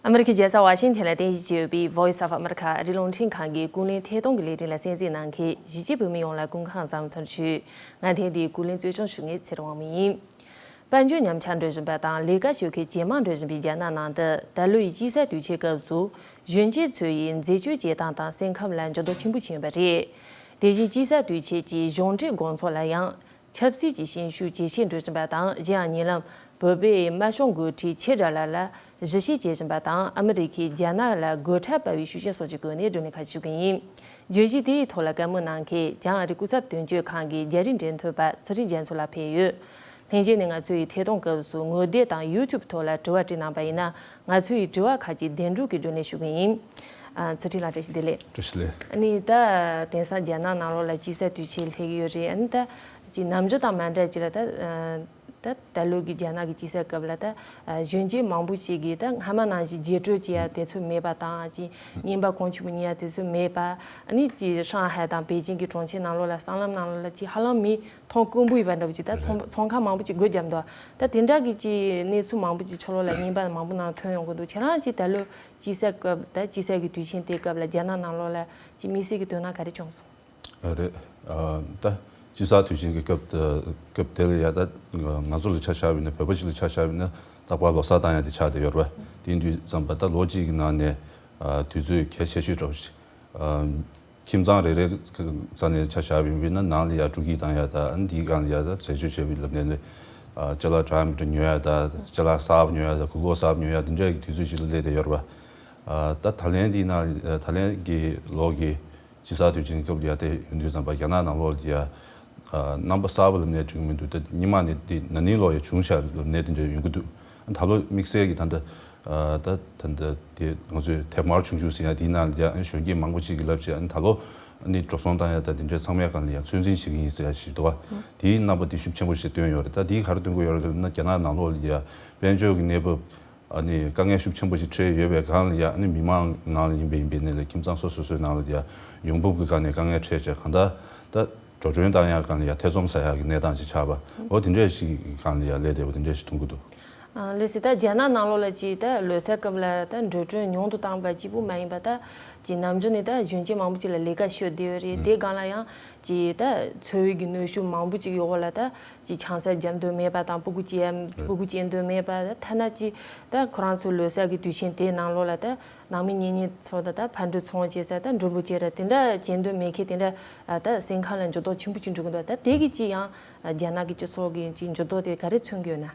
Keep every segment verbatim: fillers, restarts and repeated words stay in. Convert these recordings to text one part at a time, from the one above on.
ཨ་མི་རི་ཀའི་རྒྱལ་ས་ཝ་ཤིང་ཐན་ལ་རྟེན་གཞི་བྱས་ཡོད་པའི་Voice of America ཨ་རིའི་རླུང་འཕྲིན་ཁང་གི་ཀུན་གླེང་ཐད་གཏོང་གི་ལས་རིམ་ལ་གསན་གཟིགས་གནང་མཁན་གཞིས་བྱེས་བོད་མི་ཡོངས་ལ་སྐུ་ཁམས་བཟང་འཚམས་ཞུ། ང་ཐེངས་འདིའི་ཀུན་གླེང་གཙོ་སྐྱོང་ཞུ་མཁན་ཚེ་རིང་དབང་མོ་ཡིན། དཔལ་འབྱོར་ཉམས་ཆག་འགྲོ་བཞིན་པ་དང་ལས་ཀ་ཞུ་མཁན་ཇེ་མང་འགྲོ་བཞིན་པའི་རྒྱ་ནག་ནང་དུ་ད་ལོའི་དཔྱིད་གསར་དུས་ཆེན་སྐབས་སུ་གཞོན་སྐྱེས་ཚོ་ཡིས་འཛད་སྤྱོད་བྱེད་སྟངས་དང་སེམས་ཁམས་ལ་འགྱུར་ལྡོག་ཆེན་པོ་ཕྱིན་ཡོད་པ་རེད། དེ་བཞིན་དཔྱིད་གསར་དུས་ཆེན་གྱི་གཞུང་འབྲེལ་དགོང་ཚོགས་ལ་ཡང་ཆབ་སྲིད་ཀྱི་ཤན་ཤུགས་ཇེ་ཆེར་འགྲོ་བཞིན་པ་དང་གཞན་ཡང་ཉེ་ལམ་བོད་པའི་དམར་གཞུང་འགོ་ཁྲིད་ཆེ་དགྲ་ལགས་ལ་ཞུ་བཤད་བྱེད་བཞིན་པ་དང་ཨ་མི་རི་ཀས་རྒྱ་ནག་ལ་སྒོ་ཁྲལ་སྤར་བའི་ཤུགས་རྐྱེན་སོགས་ཀྱི་སྒོ་ནས་བགྲོ་གླེང་ཁག་ཞུ་གི་ཡིན། བརྗོད་གཞི་དེའི་ཐོག་ལ་བཀའ་མོལ་གནང་མཁན་བྱང་ཨ་རི་སྐུ་ཚབ་དོན་གཅོད་ཁང་གི་རྒྱ་རིགས་འབྲེལ་མཐུད་པ་ཚུལ་ཁྲིམས་རྒྱ་མཚོ་ལགས་ཕེབས་ཡོད། ལྷན་རྒྱས་ནས་ང་ཚོའི་ཐད་གཏོང་སྐབས་སུ་ངོ་དེབ་དང་YouTube་ཐོག་ལ་དྲི་བ་དྲིས་གནང་པ་ཡིན་ན་ང་ཚོའི་དྲི་བ་ཁག་ཅིག་བདེན་དྲུག་གི་བགྲོ་གླེང་ཞུ་གི་ཡིན། ཨ། ཚུལ་ཁྲིམས་ལགས་བཀྲ་ཤིས་བདེ་ལེགས། བཀྲ་ཤིས་བདེ་ལེགས། ཨ་ནི་ད་དེང་སང་རྒྱ་ནག་ནང་ལོགས་ལ་དཔྱིད་གསར་དུས་ཆེན་སླེབས་ཀྱི་ཡོད་རེད། ཨ་ནི་ད་ཅིག་ནམ་རྒྱུན་དང་མ་འདྲ་ཅིག་ལ་ད་ཨ། ད་ད་ལོ་གི་རྒྱ་ནག་གི་དཔྱིད་གསར་སྐབས་ལ་ད་ཨ། གཞོན་སྐྱེས་མང་པོ་ཞིག་གིས་ད་སྔ་མ་ནང་བཞིན་རྒྱས་སྤྲོས་བྱེད་ཡ་དེ་ཚོ་མེད་པ་དང་ཅིག་རྔན་པ་གོང་ཆེན་པོ་ཉོ་ཡ་དེ་ཚོ་མེད་པ། ཨ་ནི་ཅིག་ཧྲང་ཧའེ་དང་པེ་ཅིང་གི་གྲོང་ཁྱེར་ནང་ལོགས་ལ་སྲང་ལམ་ནང་ལོགས་ལ་ཅིག་ཧ་ལམ་མི་མཐོང་དཀོན་པོ་ཡིན་པ་འདྲ་པོ་ཅིག་ད་ཚོང་ཚོང་ཁང་མང་པོ་ཅིག་སྒོ་བརྒྱབ་འདུག་ད་དེ་འདྲ་གི་ཅིག་གནས་ཚུལ་མང་པོ་ཅིག་ཕྱི་ལོགས་ལ་རྔན་པ་མང་པོ་ནང་ཐོན་ཡོང་གི་འདུག་ཁྱེད་རང་ཅིག་ད་ལོ་དཔྱིད་གསར་སྐབས་ད་དཔྱིད་གསར་གི་དུས་ཆེན་དེ་སྐབས་ལ་རྒྱ་ནག་ནང་ལོགས་ལ་ཅིག་དམིགས་བསལ་གྱི་དོ་སྣང་ག་རེ་བྱུང་སོང་། རེད། ཨ། ད་དཔྱིད་གསར་དུས་ཆེན་གྱི་སྐབས་དེ་སྐབས་དེ་ལ་ཡ་ད་ང་ཚོ་ལ་ཆ་བཞག་པ་ཡིན་ན་བོད་པ་ཞིག་ལ་ཆ་བཞག་པ་ཡིན་ན་རྟག་པར་ལོ་གསར་བཏང་ཡ་དེ་ཆགས་བསྡད་ཡོད་རེད་པ། དེ་ཡིན་དུས་ཙམ་པ་ད་ལོ་གཅིག་གི་ནང་ནས་ཨ། དུས་ཚོད་གལ་ཆེ་ཤོས་འདྲ་པོ་ཞིག་ཨ། ཁྱིམ་ཚང་རེ་རེ་རྩ་ནས་ཆ་བཞག་པ་ཡིན་ན་ནང་ལ་ཡ་སྤྲོ་སྐྱིད་བཏང་ཡ་ད་ཨ་ནི་དེའི་སྒང་ལ་ཡ་ད་འཛད་སྤྱོད་བྱས་པའི་ལམ་ནས་ལས་ཨ། ཅ་ལག་འདྲ་མི་འདྲ་ཉོ་ཡ་ད་ཅ་ལག་གསར་པ་ཉོ་ཡ་ད་གོས་གོས་གསར་པ་ཉོ་ཡ་དེ་འདྲ་གི་དུས་ཚོད་ཅིག་ལ་སླེབས་བསྡད་ཡོད་རེད་པ། ཨ། ད་ད་ལན་འདི་ནང་ད་ལན་གྱི་ལོ་གི་དཔྱིད་གསར་དུས་ཆེན་སྐབས་ལ་ཡ་དེ་ཡོང་དུས་ཙམ་པ་རྒྱ་ནག་ནང་ལོགས་ལ་ཡ་རྣམ་པ་གསར་པ་ལབ་ནས་འགྲིག་གི་མི་འདུག་ད་སྔོན་མ་ནས་དེ་ན་ནིང་ལོ་ཡ་བྱུང་ཤག་ལབ་ནས་དེ་འདྲ་ཡོང་གི་འདུག་ད་ལོ་དམིགས་བསལ་གྱི་ད་ལྟ་ད་ད་ལྟ་དེ་ང་ཚོས་ཐེབས་མར་ཆུང་ཆུང་ཟེར་ཡ་དེའི་ནང་ལ་ཡ་གཞོན་སྐྱེས་མང་པོ་ཅིག་གིས་ལབ་བྱས་ད་ལོ་ནི་འགྲོ་སོང་བཏང་ཡ་ད་དེ་འདྲའི་ཚང་མའི་སྒང་ལ་ཡ་ཚོད་འཛིན་བྱེད་ཀྱི་ཡིན་ཟེར་ཡ་ཞིག་འདུག་བ། དེའི་རྣམ་པ་དེ་ཤུགས་ཆེན་པོ་ཞིག་བཏོན་ཡོད་རེད། ད་དེའི་ག་རེ་སྟོན་གྱི་ཡོད་རེད་ལབ་ན་རྒྱ་ནག་ནང་ལོགས་ལ་ཡ་དཔལ་འབྱོར་གྱི་གནས་བབ། ཨ་ནི་དཀའ་ངལ་ཤུགས་ཆེན་པོ་ཞིག་འཕྲད་ཡོད་པའི་སྒང་ལ་ཡ་ཨ་ནི་མི་མང་ནང་ལ་ཡིན་པ་ཡིན་པའི་གནས་ལ་ཁྱིམ་ཚང་སོ་སོ་སོའི་ནང་ལ་ཡ་ཡོང་འབབ་ཀྱི་སྒང་ནས་དཀའ་ངལ་འཕྲད་བྱས་གང་ལྟར་ད་འགྲོ་གྲོན་བཏང་ཡ་སྒང་ལ་ཡ་ཐེ་ཚོམ་ཟ་ཡ་གི་གནས་སྟངས་ཤིག་ཆགས་པ་འོ་དེ་འདྲས་ཤིག་གི་སྒང་ལ་ཡ་སླེབས་བསྡད་པ་དེ་འདྲས་ཤིག་མཐོང་གི་འདུག་ཨ། ལགས་སེ། ད་རྒྱ་ནག་ནང་ལོགས་ལ་ཅིག་ད་ལོ་གསར་སྐབས་ལ་ད་འགྲོ་གྲོན་ཉུང་དུ་བཏང་བ་གཅིག་པུ་མ་ཡིན་པ་ད་ཅིག་ནམ་རྒྱུན་ནས་ད་གཞོན་སྐྱེས་མང་པོ་ཅིག་ལ་ལས་ཀ་ཤོར་བསྡད་ཡོད་རེད། དེ་སྒང་ལ་ཡང་ཅིག་ད་འཚོ་བའི་གི་གནོན་ཤུགས་མང་པོ་ཅིག་ཡོད་པ་ལ་ད་ཅིག་ཆང་ས་རྒྱག་འདོད་མེད་པ་དང་སྤུ་གུ་སྐྱེ་སྤུ་གུ་སྐྱེ་འདོད་མེད་པ་ཐ་ན་ཅིག་ད་ཁོ་རང་ཚོའི་ལོ་གསར་གི་དུས་ཆེན་དེའི་ནང་ལོགས་ལ་ད་ནང་མི་གཉེན་ཉེ་ཚོ་ད་ད་ཕར་འགྲོ་ཚུར་འོང་བྱེད་ས་ད་མགྲོན་པོ་བྱེད་ར་དེ་འདྲ་བྱེད་འདོད་མེད་མཁན་དེ་འདྲ་ད་སེམས་ཁམས་ལ་འགྱུར་ལྡོག་ཆེན་པོ་ཅིག་འགྲོ་གི་འདུག་ད་དེ་གི་ཅིག་ཡང་རྒྱ་ནག་གི་སྤྱི་ཚོགས་ཀྱི་ཅིག་འགྱུར་ལྡོག་དེ་ག་རེ་མཚོན་གྱི་ཡོད་ན།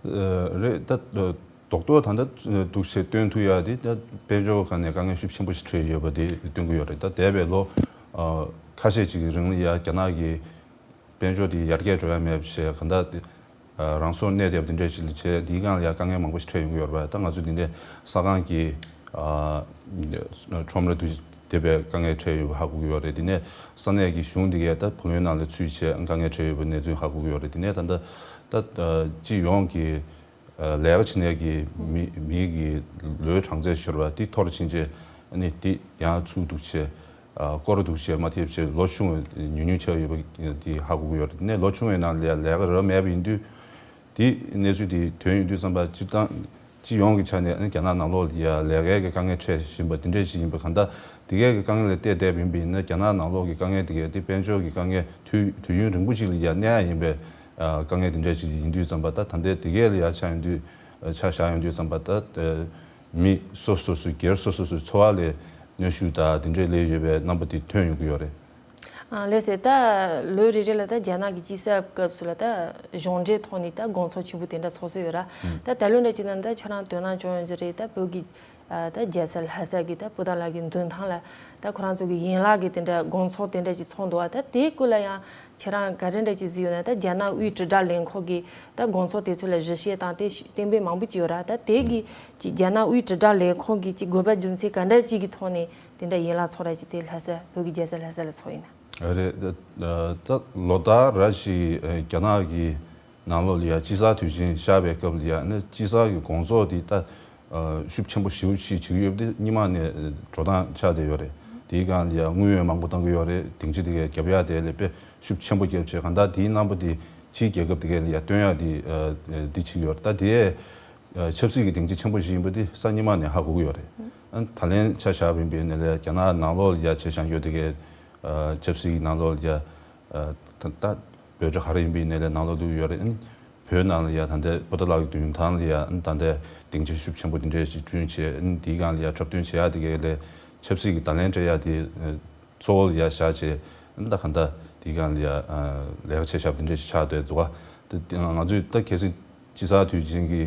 རེད། ད་རྡོག་རྡོག་ད་ལྟ་འདུག་བྱས་སྟོན་ཐུབ་ཡ་དེ་ད་དཔལ་འབྱོར་སྒང་ནས་དཀའ་ངལ་ཤུགས་ཆེན་པོ་ཞིག་འཕྲད་ཡོད་པ་དེ་སྟོན་གྱི་ཡོད་རེད། ད་འདས་པའི་ལོ་ཁ་ཤས་ཅིག་གི་རིང་ལ་ཡ་རྒྱ་ནག་གི་དཔལ་འབྱོར་དེ་ཡར་རྒྱས་འགྲོ་ཡ་མེད་པ་བྱས་གང་ལྟར་དེ་རང་སོར་གནས་བསྡད་པ་དེ་འདྲས་ཞིག་ལ་བྱས་དེའི་སྒང་ལ་ཡ་དཀའ་ངལ་མང་པོ་ཞིག་འཕྲད་ཡོང་གི་ཡོད་རེད་པ། ད་ང་ཚོ་འདི་འདྲའི་ས་ཁང་གི་ཁྲོམ་ར་དུ་དེ་བས་དཀའ་ངལ་འཕྲད་ཡོད་པ་ཧ་གོ་གི་ཡོད་རེད། དེ་ནས་ས་གནས་ཀྱི་གཞུང་དེ་གས་ད་བུ་ལོན་ནང་ལ་ཚུད་བྱས་དཀའ་ངལ་འཕྲད་ཡོད་པའི་གནས་ཚུལ་ཧ་གོ་གི་ཡོད་རེད། དེ་ནས་ད་ལྟ་ད་སྤྱི་ཡོངས་ཀྱི་ལས་ཀ་བྱེད་མཁན་གྱི་མི་མི་གི་ལོའི་གྲངས་ཚད་ཤོར་བ་དེ་མཐོ་རུ་ཕྱིན་རྗེས་ཨ་ནི་དེ་ཡང་ཚུགས་འདུག་བྱས་སྐོར་འདུག་བྱས་མ་ཐེབས་བྱས་ལོ་ཆུང་བའི་ཉུང་ཉུང་ཆགས་ཡོད་པ་དེ་ཧ་གོ་གི་ཡོད་རེད། དེ་ནས་ལོ་ཆུང་བའི་ནང་ལ་ལས་ཀ་རག་མེད་པ་ཡིན་དུས་དེ་གནས་ཚུལ་དེ་ཐོན་ཡོང་དུས་ཙམ་པ་སྤྱི་བཏང་སྤྱི་ཡོངས་ཀྱི་ཆ་ནས་ཨ་ནི་རྒྱ་ནག་ནང་ལོགས་ལ་ཡ་ལས་ཀའི་གི་དཀའ་ངལ་འཕྲད་བཞིན་པ་དེ་འདྲས་ཞིག་ཡིན་པ་གང་ལྟར་དེ་གའི་གི་དཀའ་ངལ་ལ་བལྟས་བསྡད་པ་ཡིན་པ་ཡིན་ན་རྒྱ་ནག་ནང་ལོགས་ཀྱི་དཀའ་ངལ་དེ་གའི་དེ་དཔལ་འབྱོར་གྱི་དཀའ་ངལ་དུས་དུས་ཡུན་རིང་པོ་ཞིག་ལ་ཡ་གནས་ཡ་ཡིན་པའི་དཀའ་ངལ་དེ་འདྲས་ཞིག་ཡིན་དུས་ཙམ་པ་ད་ད་ལྟའི་དེ་གས་ལ་ཡ་ཆ་ཡོང་དུས་ཆ་བཞག་ཡོང་དུས་ཙམ་པ་ད་མི་སོ་སོ་སོའི་སྒེར་སོ་སོ་སོའི་འཚོ་བ་ལ་གནོན་ཤུགས་དང་དེ་འདྲས་སླེབས་ཡོད་པའི་རྣམ་པ་དེ་ཐོན་ཡོང་གི་ཡོད་རེད། ཨ། ལགས་སེ། ད་ལོ་རེ་རེ་ལ་ད་རྒྱ་ནག་གི་དཔྱིད་གསར་སྐབས་སུ་ལ་ད་གཞུང་འབྲེལ་ཐོག་ནས་ད་དགོང་ཚོགས་ཆེན་པོ་དེ་འདྲ་ཚོགས་སྲོལ་ཡོད་ར། ད་ད་ལོ་འདྲ་ཅིག་ན་ད་ཁྱོད་རང་དོ་སྣང་བྱུང་ཡོད་ཀྱི་རེད། ད་བོད་ཀྱི་ཨ། ད་རྒྱལ་ས་ལྷ་ས་གི་ད་སྤོ་ཏ་ལ་གི་མདུན་ཐང་ལ་ད་ཁོ་རང་ཚོ་གི་ཡན་ལག་གི་དེ་འདྲ་དགོང་ཚོགས་དེ་འདྲ་ཅིག་ཚོགས་འདུག་བ། ད་དེའི་སྐོར་ལ་ཡང་ཁྱེད་རང་ག་རེ་འདྲ་ཅིག་གཟིགས་ཡོད་ན། ད་རྒྱ་ནག་དབུས་དྲིལ་བསྒྲགས་ལས་ཁུངས་ཀྱི་ད་དགོང་ཚོགས་དེ་ཚོ་ལ་ཞུ་བཤད་དང་དེ་གཏན་འབེབས་མང་པོ་ཅིག་ཡོད་ར། ད་དེ་གི་ཅིག་རྒྱ་ནག་དབུས་དྲིལ་བསྒྲགས་ལས་ཁུངས་ཀྱི་ཅིག་དགོས་པ་རྒྱུ་མཚན་ག་འདྲ་ཅིག་གི་ཐོག་ནས་དེ་འདྲ་ཡན་ལག་ཚོགས་ར་ཅིག་དེ་ལྷ་ས་བོད་ཀྱི་རྒྱལ་ས་ལྷ་ས་ལ་ཚོགས་ཡིན་ན། རེད། ད་ལོ་ལྟར་ར་ཞིག་རྒྱ་ནག་གི་ནང་ལོགས་ལ་ཡ་དཔྱིད་གསར་དུས་ཆེན་ཤར་བའི་སྐབས་ལ་ཡ་ནི་དཔྱིད་གསར་གྱི་དགོང་ཚོགས་དེ་ད་ཤུགས་ཆེན་པོ་ཞེ་པོ་ཞིག་བྱེད་ཀྱི་ཡོད་པ་དེ་སྔོན་མ་ནས་འགྲོ་སྟངས་ཆགས་བསྡད་ཡོད་རེད། དེའི་སྒང་ལ་ཡ་དངུལ་ཡོད་མང་པོ་གཏོང་གི་ཡོད་རེད། དེང་ཕྱིན་དེ་གའི་རྒྱབ་ཡ་དེ་ལས་དཔེ་ཤུགས་ཆེན་པོ་རྒྱབ་བྱས་གང་ལྟར་དེའི་རྣམ་པ་དེ་ཕྱིའི་རྒྱལ་ཁབ་དེ་གའི་ལ་ཡ་སྟོན་ཡ་དེ་འདི་བྱེད་ཀྱི་ཡོད་རེད། ད་དེ་ ཆབ་སྲིད་ཀྱི་སྡིངས་ཆ་ཆེན་པོ་ཞིག་ཡིན་པ་དེ་ས་སྔོན་མ་ནས་ཧ་གོ་གི་ཡོད་རེད། ཨ་ད་ལན་ཆ་བཞག་པ་ཡིན་པ་ཡིན་ན་ལས་རྒྱ་ནག་ནང་ལོགས་ལ་ཡ་བྱས་བཞག་རྒྱུ་དེ་གའི་ཆབ་སྲིད་ཀྱི་ནང་ལོགས་ལ་ཡ་ད་ད་འབོད་སྒྲ་ག་རེ་ཡིན་པ་ཡིན་ན་ལས་ནང་ལོགས་བླུགས་ཡོད་རེད། བོད་ནང་ལ་ཡ་ད་ལྟའི་པོ་ཏཱ་ལ་གི་མདུན་ཐང་ལ་ཡ་ད་ལྟའི་སྡིངས་ཆ་ཤུགས་ཆེན་པོ་དེ་འདྲས་ཞིག་བསྐྲུན་བྱས་དེའི་སྒང་ལ་ཡ་འཁྲབ་སྟོན་བྱེད་ཡ་དེ་གའི་ལས་ཆབ་སྲིད་ཀྱི་བརྡ་ལན་སྤྲད་ཡ་དེ། གཙོ་བོ་ལ་ཡ་བཞག་བྱས་ད་ག་འདྲ་དེའི་སྒང་ལ་ཡ་ལས་ཀ་བྱས་བཞག་པ་དེ་འདྲ་ཞིག་ཆགས་བསྡད་འདུག་ག་དེ་ང་ཚོས་ད་གལ་སྲིད་དཔྱིད་གསར་དུས་ཆེན་གྱི་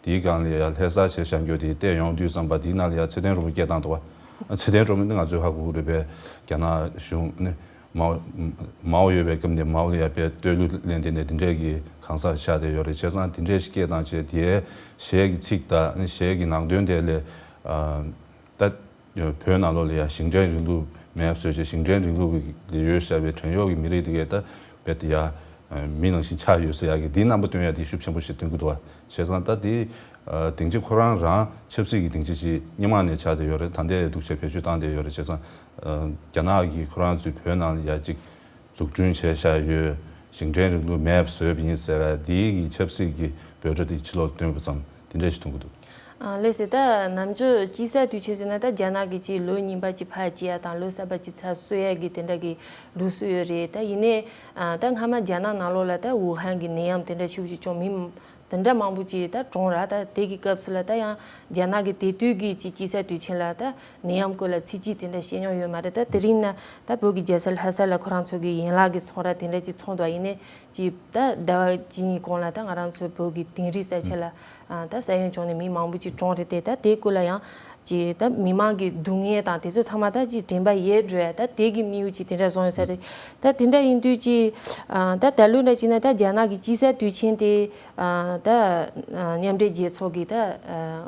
དེའི་སྒང་ལ་ཡ་ལྷ་ས་བྱས་བཞག་རྒྱུ་དེ་བལྟས་ཡོང་དུས་ཙམ་པ་དེའི་ནང་ལ་ཡ་ཚེ་བརྟན་རིན་པོ་སྐད་བཏང་འདུག་ག་ཚེ་བརྟན་རིན་པོ་ནི་ང་ཚོས་ཧ་གོ་གི་རེད་པས། རྒྱ་ནག་གཞུང་ནི་མའོ་མའོ་ཡོད་པའི་སྐབས་ནས་མའོ་ལ་ཡ་དཔེ་བསྟོད་གླུ་ལེན་བསྡད་ནས་དེ་འདྲས་ཀྱི་གང་ཟག་ཆགས་བསྡད་ཡོད་རེད། བྱས་ཙང་དེ་འདྲས་ཞིག་སྐད་བཏང་བྱས་དེའི་གཞས་ཀྱི་ཚིག་དང་གཞས་ཀྱི་ནང་དོན་དེ་ལས་ད། བོད་ནང་ལོགས་ལ་ཡ་ཞིང་བྲན་རིང་ལུགས་མེད་པ་བཟོས་བྱས་ཞིང་བྲན་རིང་ལུགས་ལ་ཡོད་བཞག་པའི་བྲན་གཡོག་གི་མི་རིགས་དེ་གས་ད་རྦད་དེ་ཡ་མི་ནང་བཞིན་ཆགས་ཡོད་ཟེར་ཡ་གི་འདིའི་རྣམ་པ་སྟོན་ཡ་དེ་ཤུགས་ཆེན་པོ་ཞིག་སྟོན་གྱི་འདུག་བ། བྱས་ཙང་ད་དེ་སྡིངས་ཆ་ཁོ་རང་རང་ཆབ་སྲིད་ཀྱི་སྡིངས་ཆ་ཞིག་སྔོན་མ་ནས་ཆགས་བསྡད་ཡོད་རེད། ད་ལྟའི་འདུག་བྱས་བེད་སྤྱོད་བཏང་བསྡད་ཡོད་རེད། བྱས་ཙང་རྒྱ་ནག་གིས་ཁོ་རང་ཚོའི་བོད་ནང་ལ་ཡ་གཅིག་འཛུགས་སྐྲུན་བྱས་བཞག་ཡོད། ཞིང་བྲན་རིང་ལུགས་མེད་པ་བཟོས་པ་ཡིན་ཟེར་བ་འདིའི་གི་ཆབ་སྲིད་ཀྱི་འབོད་སྒྲ་དེ་ཕྱི་ལོགས་བཏོན་པ་ཙམ་དེ་འདྲ་ཞིག་མཐོང་གི་འདུག་ཨ་ལགས་སེ། ད་ནམ་རྒྱུན་དཔྱིད་གསར་དུས་ཆེན་ཟེར་ན་ད་རྒྱ་ནག་གི་ཅིག་ལོ་རྙིང་པ་ཅིག་ཕར་བརྗེ་ཡ་དང་ལོ་གསར་པ་ཅིག་ཚུར་གསོལ་ཡ་གི་དེ་འདྲ་གི་ལུགས་སྲོལ་ཡོད་རེད། ད་ཡིན་ནའི་ཨ་ད་སྔ་མ་རྒྱ་ནག་ནང་ལོགས་ལ་ད་ཝུ་ཧན་གི་ནད་ཡམས་དེ་འདྲ་ཤུགས་ཆེ་བྱུང་མི་དེ་འདྲ་མང་པོ་ཅིག་ད་གྲོངས་ར། ད་དེ་གི་སྐབས་སུ་ལ་ད་ཡང་རྒྱ་ནག་གི་དེ་དུས་ཀྱི་ཅིག་དཔྱིད་གསར་དུས་ཆེན་ལ་ད་ནད་ཡམས་སྐོར་ལ་ཚིག་གཅིག་དེ་འདྲ་བཤད་མྱོང་ཡོད་མ་རེད། ད་དེ་རིང་ན་ད་བོད་ཀྱི་རྒྱལ་ས་ལྷ་ས་ལ་ཁོ་རང་ཚོ་གི་ཡན་ལག་གི་ཚོང་ར་དེ་འདྲ་ཅིག་ཚོགས་འདུག་ཡིན་ནའི་ཅིག་ད་ཟླ་བ་གཅིག་གཉིས་གོང་ལ་ད་ང་རང་ཚོ་བོད་ཀྱི་དིང་རི་ས་ཆ་ལ་ཨ་ད་ས་ཡོམ་བྱུང་ནས་མི་མང་པོ་ཅིག་གྲོངས་རེད་དེ། ད་དེ་སྐོར་ལ་ཡང་ཅིག་ད་མི་མང་གི་སྡུག་བསྔལ་དང་དེ་ཚོ་ཚང་མ་ད་ཅིག་དྲན་པ་ཡལ་འགྲོ་ཡ་ད་དེ་གི་དམིགས་ཡུལ་ཅིག་དེ་འདྲ་བཟུང་ཡོད་ས་རེད། ད་དེ་འདྲ་ཡིན་དུས་ཅིག་ཨ་ད་ད་ལོ་འདྲ་ཅིག་ན་ད་རྒྱ་ནག་གི་དཔྱིད་གསར་དུས་ཆེན་དེ་ཨ་ད་ཨ་མཉམ་འབྲེལ་རྒྱལ་ཚོགས་ཀྱི་ད་ཨ་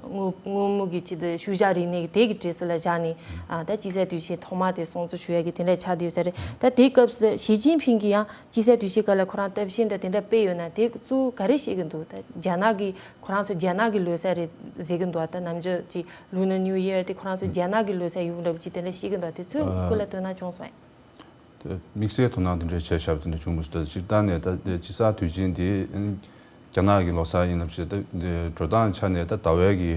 དངོས་དངོས་མོ་གི་ཅིག་ད་ཤུལ་བཞག་རིག་གནས་ཀྱི་དེ་གི་གྲས་སུ་ལ་བཞག་ནས་ཨ་ད་དཔྱིད་གསར་དུས་ཆེན་ཐོག་མ་དེ་སྲུང་བརྩི་ཞུ་ཡ་གི་དེ་འདྲ་ཆགས་བསྡད་ཡོད་ས་རེད། ད་དེའི་སྐབས་སུ་ཞི་ཅིན་ཕིང་གིས་ཡང་དཔྱིད་གསར་དུས་ཆེན་སྐབས་ལ་ཁོ་རང་གཏམ་བཤད་འདྲ་དེ་འདྲ་སྤེལ་ཡོད་ན་དེ་གཙོ་བོ་ག་རེ་བཤད་ཀྱི་འདུག་ད་རྒྱ་ནག་གི་ཁོ་རང་ཚོ་རྒྱ་ནག་གི་ལོ་གསར་རེད་ཟེར་གྱི་འདུག་ད་ནམ་རྒྱུན་ཅིག་Lunar New Year དེ་ཁོ་རང་ཚོ་རྒྱ་ནག་གི་ལོ་གསར་ཡིན་འདྲ་པོ་ཅིག་དེ་འདྲ་བཤད་ཀྱི་འདུག་དེ་ཚོའི་སྐོར་ལ་དོ་སྣང་བྱུང་སོང་ངས། དེ་དམིགས་བསལ་དོ་སྣང་དེ་འདྲ་བྱས་བཞག་པ་དེ་འདྲ་བྱུང་མི་སྲིད། ད་སྤྱིར་བཏང་ནས་ད་དེ་དཔྱིད་གསར་དུས་ཆེན་དེ་རྒྱ་ནག་གི་ལོ་གསར་ཡིན་ལབ་བྱས། ད་དེ་འགྲོ་སྟངས་ཆ་ནས་ད་ཟླ་བའི་གི་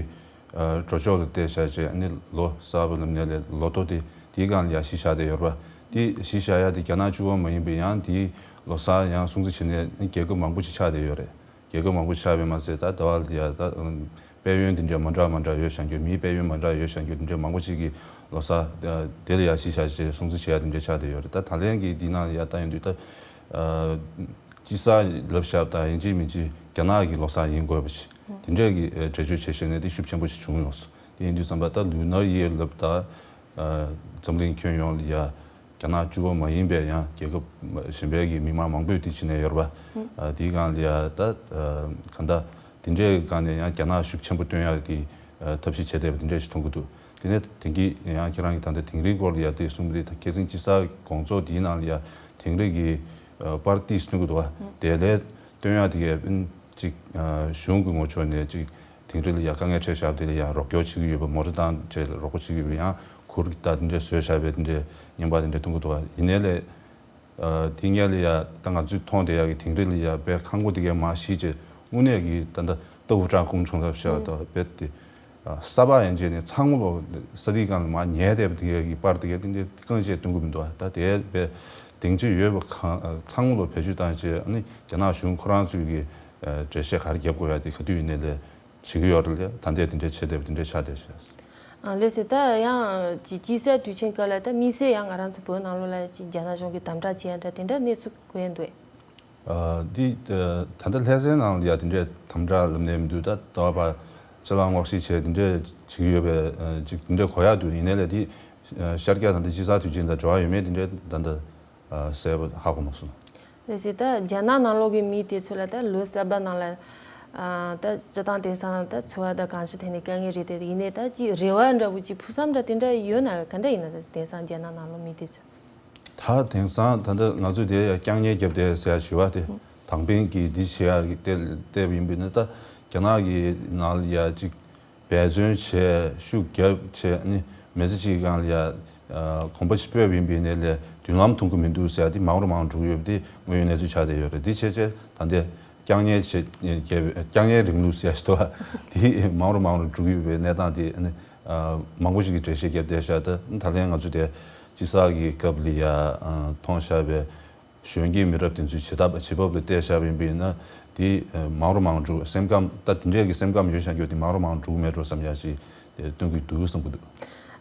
འགྲོ་ཕྱོགས་ལ་བལྟས་བཞག་བྱས་ཨ་ནི་ལོ་གསར་པ་ལབ་ནས་ལས་ལོ་ཐོ་དེ་དེའི་སྒང་ལ་ཡ་གཞི་བཞག་བསྡད་ཡོད་རེད་པ། དེ་གཞི་བཞག་ཡ་དེ་རྒྱ་ནག་གཅིག་པོ་མ་ཡིན་པའི་ཡང་དེའི་ལོ་གསར་ཡང་སྲུང་བརྩི་བྱེད་མཁན་རྒྱལ་ཁབ་མང་པོ་ཞིག་ཆགས་བསྡད་ཡོད་རེད། རྒྱལ་ཁབ་མང་པོ་ཆགས་པས་མ་ཟད་ད་ཟླ་བ་ལ་ཡ་ད་དཔལ་ཡོན་དེ་འདྲ་མ་འདྲ་མ་འདྲ་ཡོད་བཞག་རྒྱུ། མིའི་དཔལ་ཡོན་མ་འདྲ་ཡོད་བཞག་རྒྱུ་དེ་འདྲ་མང་པོ་ཞིག་གི་ལོ་གསར་དེ་ལ་ཡ་གཞི་བཞག་བྱས་སྲུང་བརྩི་བྱེད་ཡ་དེ་འདྲ་ཆགས་བསྡད་ཡོད་རེད། ད་ད་ལན་གྱི་འདི་ནང་ལ་ཡ་ལྟ་ཡོང་དུས་ད་དཔྱིད་གསར་ལབ་བཞག་ད་ཡིན་གཅིག་མིན་གཅིག་རྒྱ་ནག་གི་ལོ་གསར་ཡིན་དགོས་པ་ཞིག་དེ་འདྲ་གི་འགྲེལ་བརྗོད་བྱེད་ཤེས་ནས་དེ་ཤུགས་ཆེན་པོ་ཞིག་བྱུང་ཡོང་སོང་། དེ་ཡིན་དུས་ཙམ་པ་ད་Lunar Year ལབ་ད་འཛམ་གླིང་ཁྱོན་ཡོངས་ལ་ཡ་རྒྱ་ནག་གཅིག་པོ་མ་ཡིན་པའི་ཡང་རྒྱལ་ཁབ་གཞན་པའི་གི་མི་མང་མང་པོས་དེ་བྱས་ནས་ཡོད་རེད་པ། དེའི་སྒང་ལ་ཡ་ད་གང་ལྟར་དེ་འདྲའི་སྒང་ནས་ཡང་རྒྱ་ནག་ཤུགས་ཆེན་པོ་སྟོན་ཡག་གི་ཐབས་ཤེས་བྱས་བསྡད་པ་དེ་འདྲ་ཞིག་མཐོང་གི་འདུག་དེ་ནས་དེང་གི་ཡང་ཁྱེད་རང་གི་ད་ལྟ་དིང་རིའི་སྐོར་ལ་ཡ་དེ་གསུངས་པ་དེ་ད་ཁ་སང་དཔྱིད་གསར་དགོང་ཚོགས་དེའི་ནང་ལ་ཡ་དིང་རི་གི་པར་ཏི་ཞིག་མཐོང་གི་འདུག་བ། དེ་ལས་སྟོན་ཡག་དེ་གས་ཅིག་གཞུང་གི་ངོས་ཕྱོགས་ནས་ཅིག་དིང་རི་ལ་ཡ་དཀའ་ངལ་འཕྲད་བཞག་པ་དེ་ལ་ཡ་རོགས་སྐྱོར་བྱེད་ཀྱི་ཡོད་པ། མོ་ཊ་བཏང་བྱས་རོགས་པ་བྱེད་ཀྱི་ཡོད་པ། ཡང་གུར་གྱི་ད་དེ་འདྲས་བཟོས་བཞག་པའི་དེ་འདྲས་བརྙན་པར་དེ་འདྲས་མཐོང་གི་འདུག་བ། ཡིན་ནའི་ལས་དེ་སྔོན་ལ་ཡ་ད་ང་ཚོས་མཐོང་བསྡད་ཡག་གི་དིང་རི་ལ་ཡ་དཔེ་ཁང་པ་དེ་གས་མར་གཞིས་བྱས་དངོས་གནས་ཀྱི་ད་ལྟ་ཏའོ་ཧྥུ་ཀྲང་ཀུང་ཀྲུང་ལབ་བཞག་ད་དཔེ་དེ་ས་ཕག་ཡན་ཆད་ནས་ཚང་མ་ལོ་ས་ཐིག་སྒང་ལ་མར་ཉལ་བསྡད་པ་དེ་གས་ཀྱི་པར་དེ་གས་དེ་འདྲས་རྐང་བཅད་སྟོན་གྱི་མི་འདུག་བ། ད་དེ་དཔེ་སྡིངས་ཆ་ཡོད་པ་གང་ཚང་མ་ལོ་བེད་སྤྱོད་བཏང་བྱས་ཨ་ནི་རྒྱ་ནག་གཞུང་ཁོ་རང་ཚོས་ཀྱི་འགྲེལ་བཤད་ག་རེ་རྒྱབ་དགོས་ཡ་དེ་ག་དུས་ཡིན་ནའི་ལས་བྱེད་ཀྱི་ཡོད་རེད་ལ། ད་ལྟའི་དེ་འདྲའི་བྱེད་བསྡད་པ་དེ་འདྲའི་ཆགས་བསྡད་ཤག་ཨ་ལགས་སེ། ད་ཡང་ཅིག་དཔྱིད་གསར་དུས་ཆེན་སྐབས་ལ་ད་དམིགས་བསལ་ཡང་ང་རང་ཚོ་བོད་ནང་ལོགས་ལ་ཅིག་རྒྱ་ནག་གཞུང་གིས་དམ་དྲག་བྱེད་ཡ་འདྲ་དེ་འདྲ་གནས་ཚུལ་གོ་ཡ་འདུག་ཨ་འདི་ད་ལྟ་ལྷ་སའི་ནང་ལ་ཡ་དེ་འདྲའི་དམ་དྲག་ལབ་ནས་མི་འདུག་ད་ལྟ་བ་ཅ་ལག་སྔོག་བཤེར་བྱས་དེ་འདྲའི་བྱེད་ཀྱི་ཡོད་པའི་ཅིག་དེ་འདྲའི་གོ་ཡ་འདུག་ཡིན་ནའི་ལས་དེ་ཤར་རྒྱག་ད་ལྟ་དཔྱིད་གསར་དུས་ཆེན་དང་འབྲེལ་བ་ཡོད་མེད་དེ་འདྲའི་ད་ལྟ་གསལ་པོ་ཧ་གོ་མ་སོང་། ལགས་སེ། ད་རྒྱ་ནག་ནང་ལོགས་ཀྱི་མི་དེ་ཚོ་ལ་ད་ལོ་གསར་པ་ནང་ལ་ཨ་ད་སྤྱིར་བཏང་དེང་སང་ད་འཚོ་བ་དང་གང་ཅིའི་ཐད་ནས་དཀའ་ངལ་རེད་དེ། ཡིན་ནའི་ད་ཅིག་རེ་བ་འདྲ་བོ་ཅིག་ཕུགས་བསམ་འདྲ་དེ་འདྲ་ཡོད་ན་ག་འདྲ་ཡིན་ན། ད་དེང་སང་རྒྱ་ནག་ནང་ལོགས་མི་དེ་ཚོ། ད་དེང་སང་ད་ལྟ་ང་ཚོས་དེ་ཡ་སྐྱག་ཉལ་བརྒྱབ་བསྡད་ཟེར་ཡ་ཞུ་བ་དེ་དང་པིན་གྱིས་འདི་བྱེད་ཡ་གི་བལྟས་བལྟས་པ་ཡིན་པ་ཡིན་ན། ད་རྒྱ་ནག་གི་ནང་ལ་ཡ་ཅིག་འབད་བརྩོན་བྱས་ཤུགས་བརྒྱབ་བྱས་ནི་མི་ཚེ་གཅིག་གི་སྒང་ལ་ཡ་གོམ་པ་ཞིག་སྤོས་པ་ཡིན་པ་ཡིན་ནའི་ལས་མདུན་ལམ་མཐོང་གི་མི་འདུག་ཟེར་ཡ་དེ་མང་རུ་མང་རུ་འགྲོ་གི་ཡོད་པ་དེ་དངོས་ཡོད་གནས་ཚུལ་ཆགས་བསྡད་ཡོད་རེད། དེ་བྱས་བྱས་ད་ལྟའི་ བསྐྱངས་ཉེས་བྱེད་བྱས་པའི་བསྐྱངས་ཉེས་རིང་ལུགས་ཟེར་ཡ་ཞིག་འདུག་བ། དེ་མང་རུ་མང་རུ་འགྲོ་གི་ཡོད་པའི་གནས་སྟངས་དེ་ཨ་ནི་ཨ་མང་པོ་ཞིག་གིས་འགྲེལ་བཤད་བརྒྱབ་བསྡད་ཤག་ད་ད་ལན་ང་ཚོ་དེ་དཔྱིད་གསར་གྱི་སྐབས་ལ་ཡ་ཨ་མཐོང་ཤག་པའི་གཞོན་སྐྱེས་མི་རབས་དེ་ཚོའི་བྱེད་ཐབས་བྱེད་བབ་ལ་བལྟས་ཤག་པ་ཡིན་པ་ཡིན་ན་དེ་ཨ་མང་རུ་མང་རུ་འགྲོ་སེམས་ཁམས་ད་དེ་འདྲས་ཀྱི་སེམས་ཁམས་ཡོད་ཤག་རྒྱུ་དེ་མང་རུ་མང་རུ་འགྲོ་གི་མེད་འགྲོ་བསམ་ཡ་ཞིག་དེ་སྟོན་གྱི་འདུག་བསམ་གྱི་འདུག་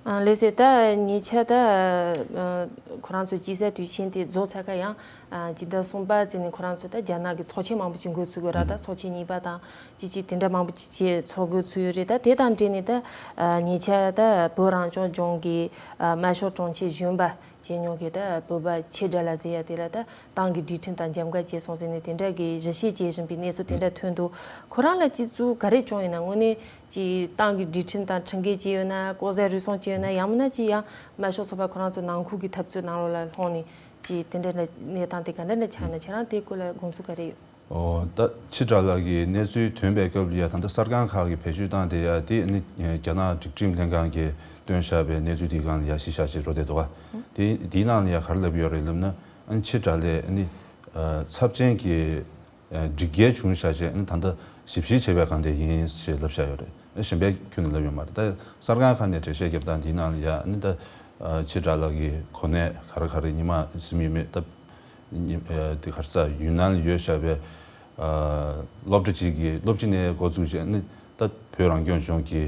ཨ་ལགས་སེ། ད་ཉེ་ཆར་ད་ཨ་ཁོ་རང་ཚོ་དཔྱིད་གསར་དུས་ཆེན་དེ་རྫོགས་ཚར་ཁ་ཡང་ཨ་སྤྱི་ཟླ་གསུམ་པ་ཙམ་ནས་ཁོ་རང་ཚོ་ད་རྒྱ་ནག་གི་ཚོགས་ཆེན་མང་པོ་ཅིག་འགོ་ཚུགས་ཀྱི་ར། ད་ཚོགས་ཆེན་གཉིས་པ་དང་ཅི་ཅི་དེ་འདྲ་མང་པོ་ཅིག་ཅིག་ཚོགས་འགོ་ཚུགས་ཡོད་རེད། ད་དེ་དང་འབྲེལ་ནས་ད་ཨ་ཉེ་ཆར་ད་བོད་རང་སྐྱོང་ལྗོངས་ཀྱི་ཨ་དམར་ཤོག་དྲུང་ཆེ་གཞོན་པ་བྱས་མྱོང་གི་ད་བོད་པ་ཆེ་དགྲ་ལ་ཟེར་ཡ་དེ་ལ་ད་ཏང་གི་སྒྲིག་ཁྲིམས་དང་འཇམ་ག་བྱས་སོང་ཟེར་ནས་དེ་འདྲ་གི་ཞུ་བཤད་བྱེད་བཞིན་པའི་གནས་ཚུལ་དེ་འདྲ་ཐོན་འདུག་ཁོ་རང་ལ་སྤྱི་གཙུག་ག་རེ་བྱུང་ཡོད་ན། དངོས་གནས་ཀྱི་ཏང་གི་སྒྲིག་ཁྲིམས་དང་ཁྲིམས་འགལ་བྱས་ཡོད་ན། ལྐོག་ཟ་རུལ་སུངས་བྱས་ཡོད་ན། ཡང་མིན་ན་ཅི་ཡང་དམར་ཤོག་ཚོགས་པ་ཁོ་རང་ཚོ་ནང་ཁུལ་གྱི་འཐབ་རྩོད་ནང་ལོགས་ལ་ལྷུང་ནས་ཅི་དེ་འདྲ་འདྲ་གནས་སྟངས་དེ་ག་འདྲ་འདྲ་ཆགས་ན། ཁྱེད་རང་དེའི་སྐོར་ལ་དགོངས་ཚུལ་ག་རེ་ཡོད། ཨོ་ད་ཕྱི་དགྲ་ལག་གི་གནས་ཚུལ་ཐོན་པའི་སྐབས་ལ་ཡ་ད་ལྟ་གསར་ཁང་ཁག་གིས་བེད་སྤྱོད་བཏང་དེ་ཡ་དེ་ནི་རྒྱ་ནག་སྒྲིག་ཁྲིམས་ལྷན་ཁང་གིས་བཏོན་བཞག་པའི་གནས་ཚུལ་དེའི་སྒང་ལ་ཡ་གཞི་བཞག་བྱས་འགྲོ་བསྡད་འདུག་ག་དེ་དེའི་ནང་ལ་ཡ་ག་རེ་ལབ་ཡོད་རེད་ལབ་ན། ཨ་ནི་ཕྱི་དགྲ་ལས་ཨ་ནི་ཚབས་ཆེན་གྱི་སྒྲིག་འགལ་བྱུང་བཞག་བྱས་ཨ་ནི་ད་ལྟ་ཞིབ་བཤེར་བྱེད་པའི་སྒང་དེ་ཡིན་ཞེས་ལབ་བཞག་ཡོད་རེད། གཞན་པའི་ཁྱོན་ནས་ལབ་ཡོད་མ་རེད། ད་གསར་ཁང་ཁག་ནས་འགྲེལ་བཤད་རྒྱབ་སྟངས་འདིའི་ནང་ལ་ཡ་ཨ་ནི་ད་ཕྱི་དགྲ་ལག་གི་གོ་གནས་ག་རེ་ག་རེ་ཉི་མ་ཟིན་ཡོད་མེད། ད་དེ་ག་རེ་ཟ་ཡུན་ནན་ལ་ཡོད་བཞག་པའི་སློབ་གྲྭ་གཅིག་གི་སློབ་སྤྱི་ནས་འགོ་བཙུགས་བྱས་ཨ་ནི་ད་བོད་རང་སྐྱོང་ལྗོངས་ཀྱི་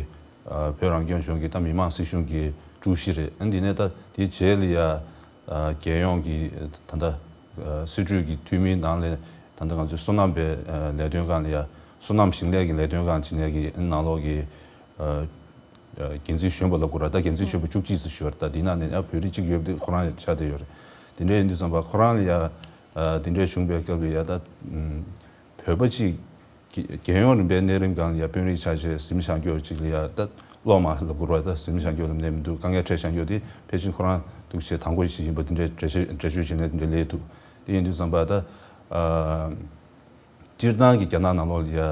བོད་རང་སྐྱོང་ལྗོངས་ཀྱི་ད་མི་དམངས་སྲིད་གཞུང་གི་ཀྲུའུ་ཞི་རེད། ཨ་ནི་འདི་ནས་ད་དེའི་རྗེས་ལ་ཡ་རྒྱལ་ཡོངས་ཀྱི་ད་ལྟ་སྲིད་གྲོས་ཀྱི་འཐུས་མིའི་ནང་ལས་ད་ལྟ་ང་ཚོའི་སོ་ནམ་པའི་ལས་དོན་ཁང་ལ་ཡ་སོ་ནམ་ཞིང་ལས་ཀྱི་ལས་དོན་ཁང་ཅིག་ནས་ཀྱི་ནང་ལོགས་ཀྱི་འགན་འཛིན་གཞོན་པ་ལབ་དགོས་ར། ད་འགན་འཛིན་གཞོན་པ་བཅུ་གཅིག་ཙམ་ཞུ་བ་རེད། ད་འདི་ནང་ནས་ཡ་བོད་རིགས་གཅིག་ཡོད་པ་དེ་ཁོ་རང་ཡ་ཆགས་བསྡད་ཡོད་རེད། དེ་འདྲ་ཡིན་དུས་ཙམ་པ་ཁོ་རང་ལ་ཡ་དེ་འདྲ་བྱུང་བའི་སྐབས་ལ་ཡ་ད་བོད་པ་གཅིག་རྒྱལ་ཡོངས་རིམ་པའི་གནས་རིམ་སྒང་ལ་ཡ་དཔོན་རིགས་ཆགས་བྱས་གཟིམ་ཤག་སྐྱོར་ཅིག་ལ་ཡ་ད་སློབ་མ་ལབ་དགོས་ར། ད་གཟིམ་ཤག་སྐྱོར་ལབ་ནས་མི་འདུག་དཀའ་ངལ་འཕྲད་ཤག་སྐྱོར་དེ་ཕལ་ཆེར་ཁོ་རང་འདུག་བྱས་དང་པོ་ཞིག་ཡིན་པ་དེ་འདྲའི་འགྲེལ་བཤད་འགྲེལ་བརྗོད་བྱས་ནས་དེ་འདྲའི་སླེབས་འདུག་དེ་ཡིན་དུས་ཙམ་པ་ད་ཨ་སྤྱིར་བཏང་གི་རྒྱ་ནག་ནང་ལོགས་ལ་ཡ་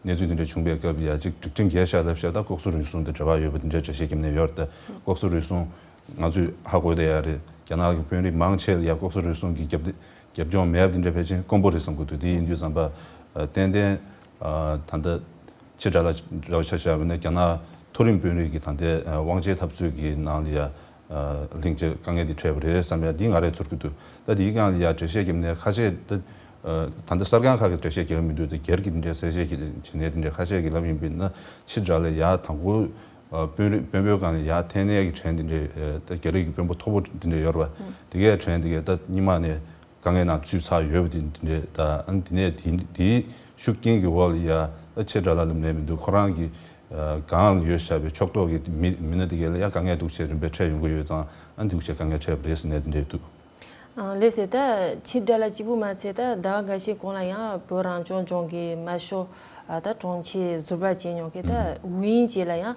གནས་ཚུལ་དེ་འདྲ་བྱུང་བའི་སྐབས་ལ་ཡ་གཅིག་སྒྲིག་ཁྲིམས་འགལ་ཤག་ལབ་ཤག་ད་ལྐོག་ཟ་རུལ་སུངས་དང་འབྲེལ་བ་ཡོད་པ་དེ་འདྲའི་འགྲེལ་བཤད་བརྒྱབ་ནས་ཡོད་རེད། ད་ལྐོག་ཟ་རུལ་སུངས་ང་ཚོས་ཧ་གོ་བསྡད་ཡ་རེད། རྒྱ་ནག་གི་དཔོན་རིགས་མང་ཆེ་ལ་ཡ་ལྐོག་ཟ་རུལ་སུངས་ཀྱི་རྒྱབ་རྒྱབ་ལྗོངས་མེད་པ་དེ་འདྲ་ཕལ་ཆེར་དཀོན་པོ་རེད་བསམ་གྱི་འདུག་དེ་ཡིན་དུས་ཙམ་པ་ཨ་ཏན་ཏན་ཨ་ད་ལྟ་ཕྱི་དགྲ་ལ་འདྲ་བ་ཆ་བཞག་པ་ཡིན་ན་རྒྱ་ནག་མཐོ་རིམ་དཔོན་རིགས་ཀྱི་ད་ལྟའི་ཨ་དབང་ཆའི་འཐབ་རྩོད་ཀྱི་ནང་ལ་ཡ་ཨ་ལྷིང་བྱས་དཀའ་ངལ་འདི་འཕྲད་པ་རེད་བསམ་ཡ་འདི་ང་རང་ཚོར་གྱི་འདུག་ད་འདིའི་སྒང་ལ་ཡ་འགྲེལ་བཤད་བརྒྱབ་ནས་ཁ་ཤས་ད་ཨ་ད་ལྟ་གསར་ཁང་ཁག་གིས་འགྲེལ་བཤད་རྒྱག་གི་མི་འདུག་ད་སྒེར་གྱི་འདི་འདྲའི་གསལ་བཤད་ཀྱི་བྱེད་ནས་འདི་འདྲའི་ཁ་ཤས་ཀྱིས་ལབ་ཡིན་པ་ཡིན་ན་ཕྱི་དགྲ་ལ་ཡ་དང་པོ་ཨ་དཔོན་རིགས་དཔོན་པོའི་སྒང་ལ་ཡ་ཐན་ནས་ཀྱི་བྲན་འདི་འདྲའི་ཨ་ད་རྒྱ་རིགས་ཀྱི་དཔོན་པོ་མཐོ་པོ་འདི་འདྲའི་ཡོད་རེད་པ། དེ་གའི་བྲན་འདི་གའི་ད་སྔོན་མ་ནས་དཀའ་ངལ་ནང་ཚུད་ཚར་ཡོད་པ་དེ་འདི་འདྲའི་ད་ཨ་འདི་ནས་དེ་དེའི་ཤུགས་རྐྱེན་གྱི་འོག་ལ་ཡ་ད་ཕྱི་དགྲ་ལ་ལབ་ནས་མི་འདུག་ཁོ་རང་གི་ཨ་སྒང་ལ་ཡོད་བཞག་པའི་ཕྱོགས་གཏོགས་ཀྱི་མི་མི་སྣ་འདི་གའི་ལ་ཡ་དཀའ་ངལ་འདུག་བྱས་རིམ་པས་འཕྲད་ཡོང་གི་ཡོད་ཙང་ཨ་འདུག་བྱས་དཀའ་ངལ་འཕྲད་པ་རེད་ཟེར་ནས་འདི་འདྲའི་འདུག་ཨ་ལགས་སེ། ད་ཕྱི་དགྲ་ལ་གཅིག་པུ་མ་ཚད་ད་ཟླ་བ་འགའ་ཤས་གོང་ལ་ཡང་བོད་རང་སྐྱོང་ལྗོངས་ཀྱི་དམར་ཤོག་ཨ་ད་དྲུང་ཆེ་ཟུར་པ་བྱས་མྱོང་མཁན་ད་ཝུའུ་དབྱིང་ཇེ་ལ་ཡང་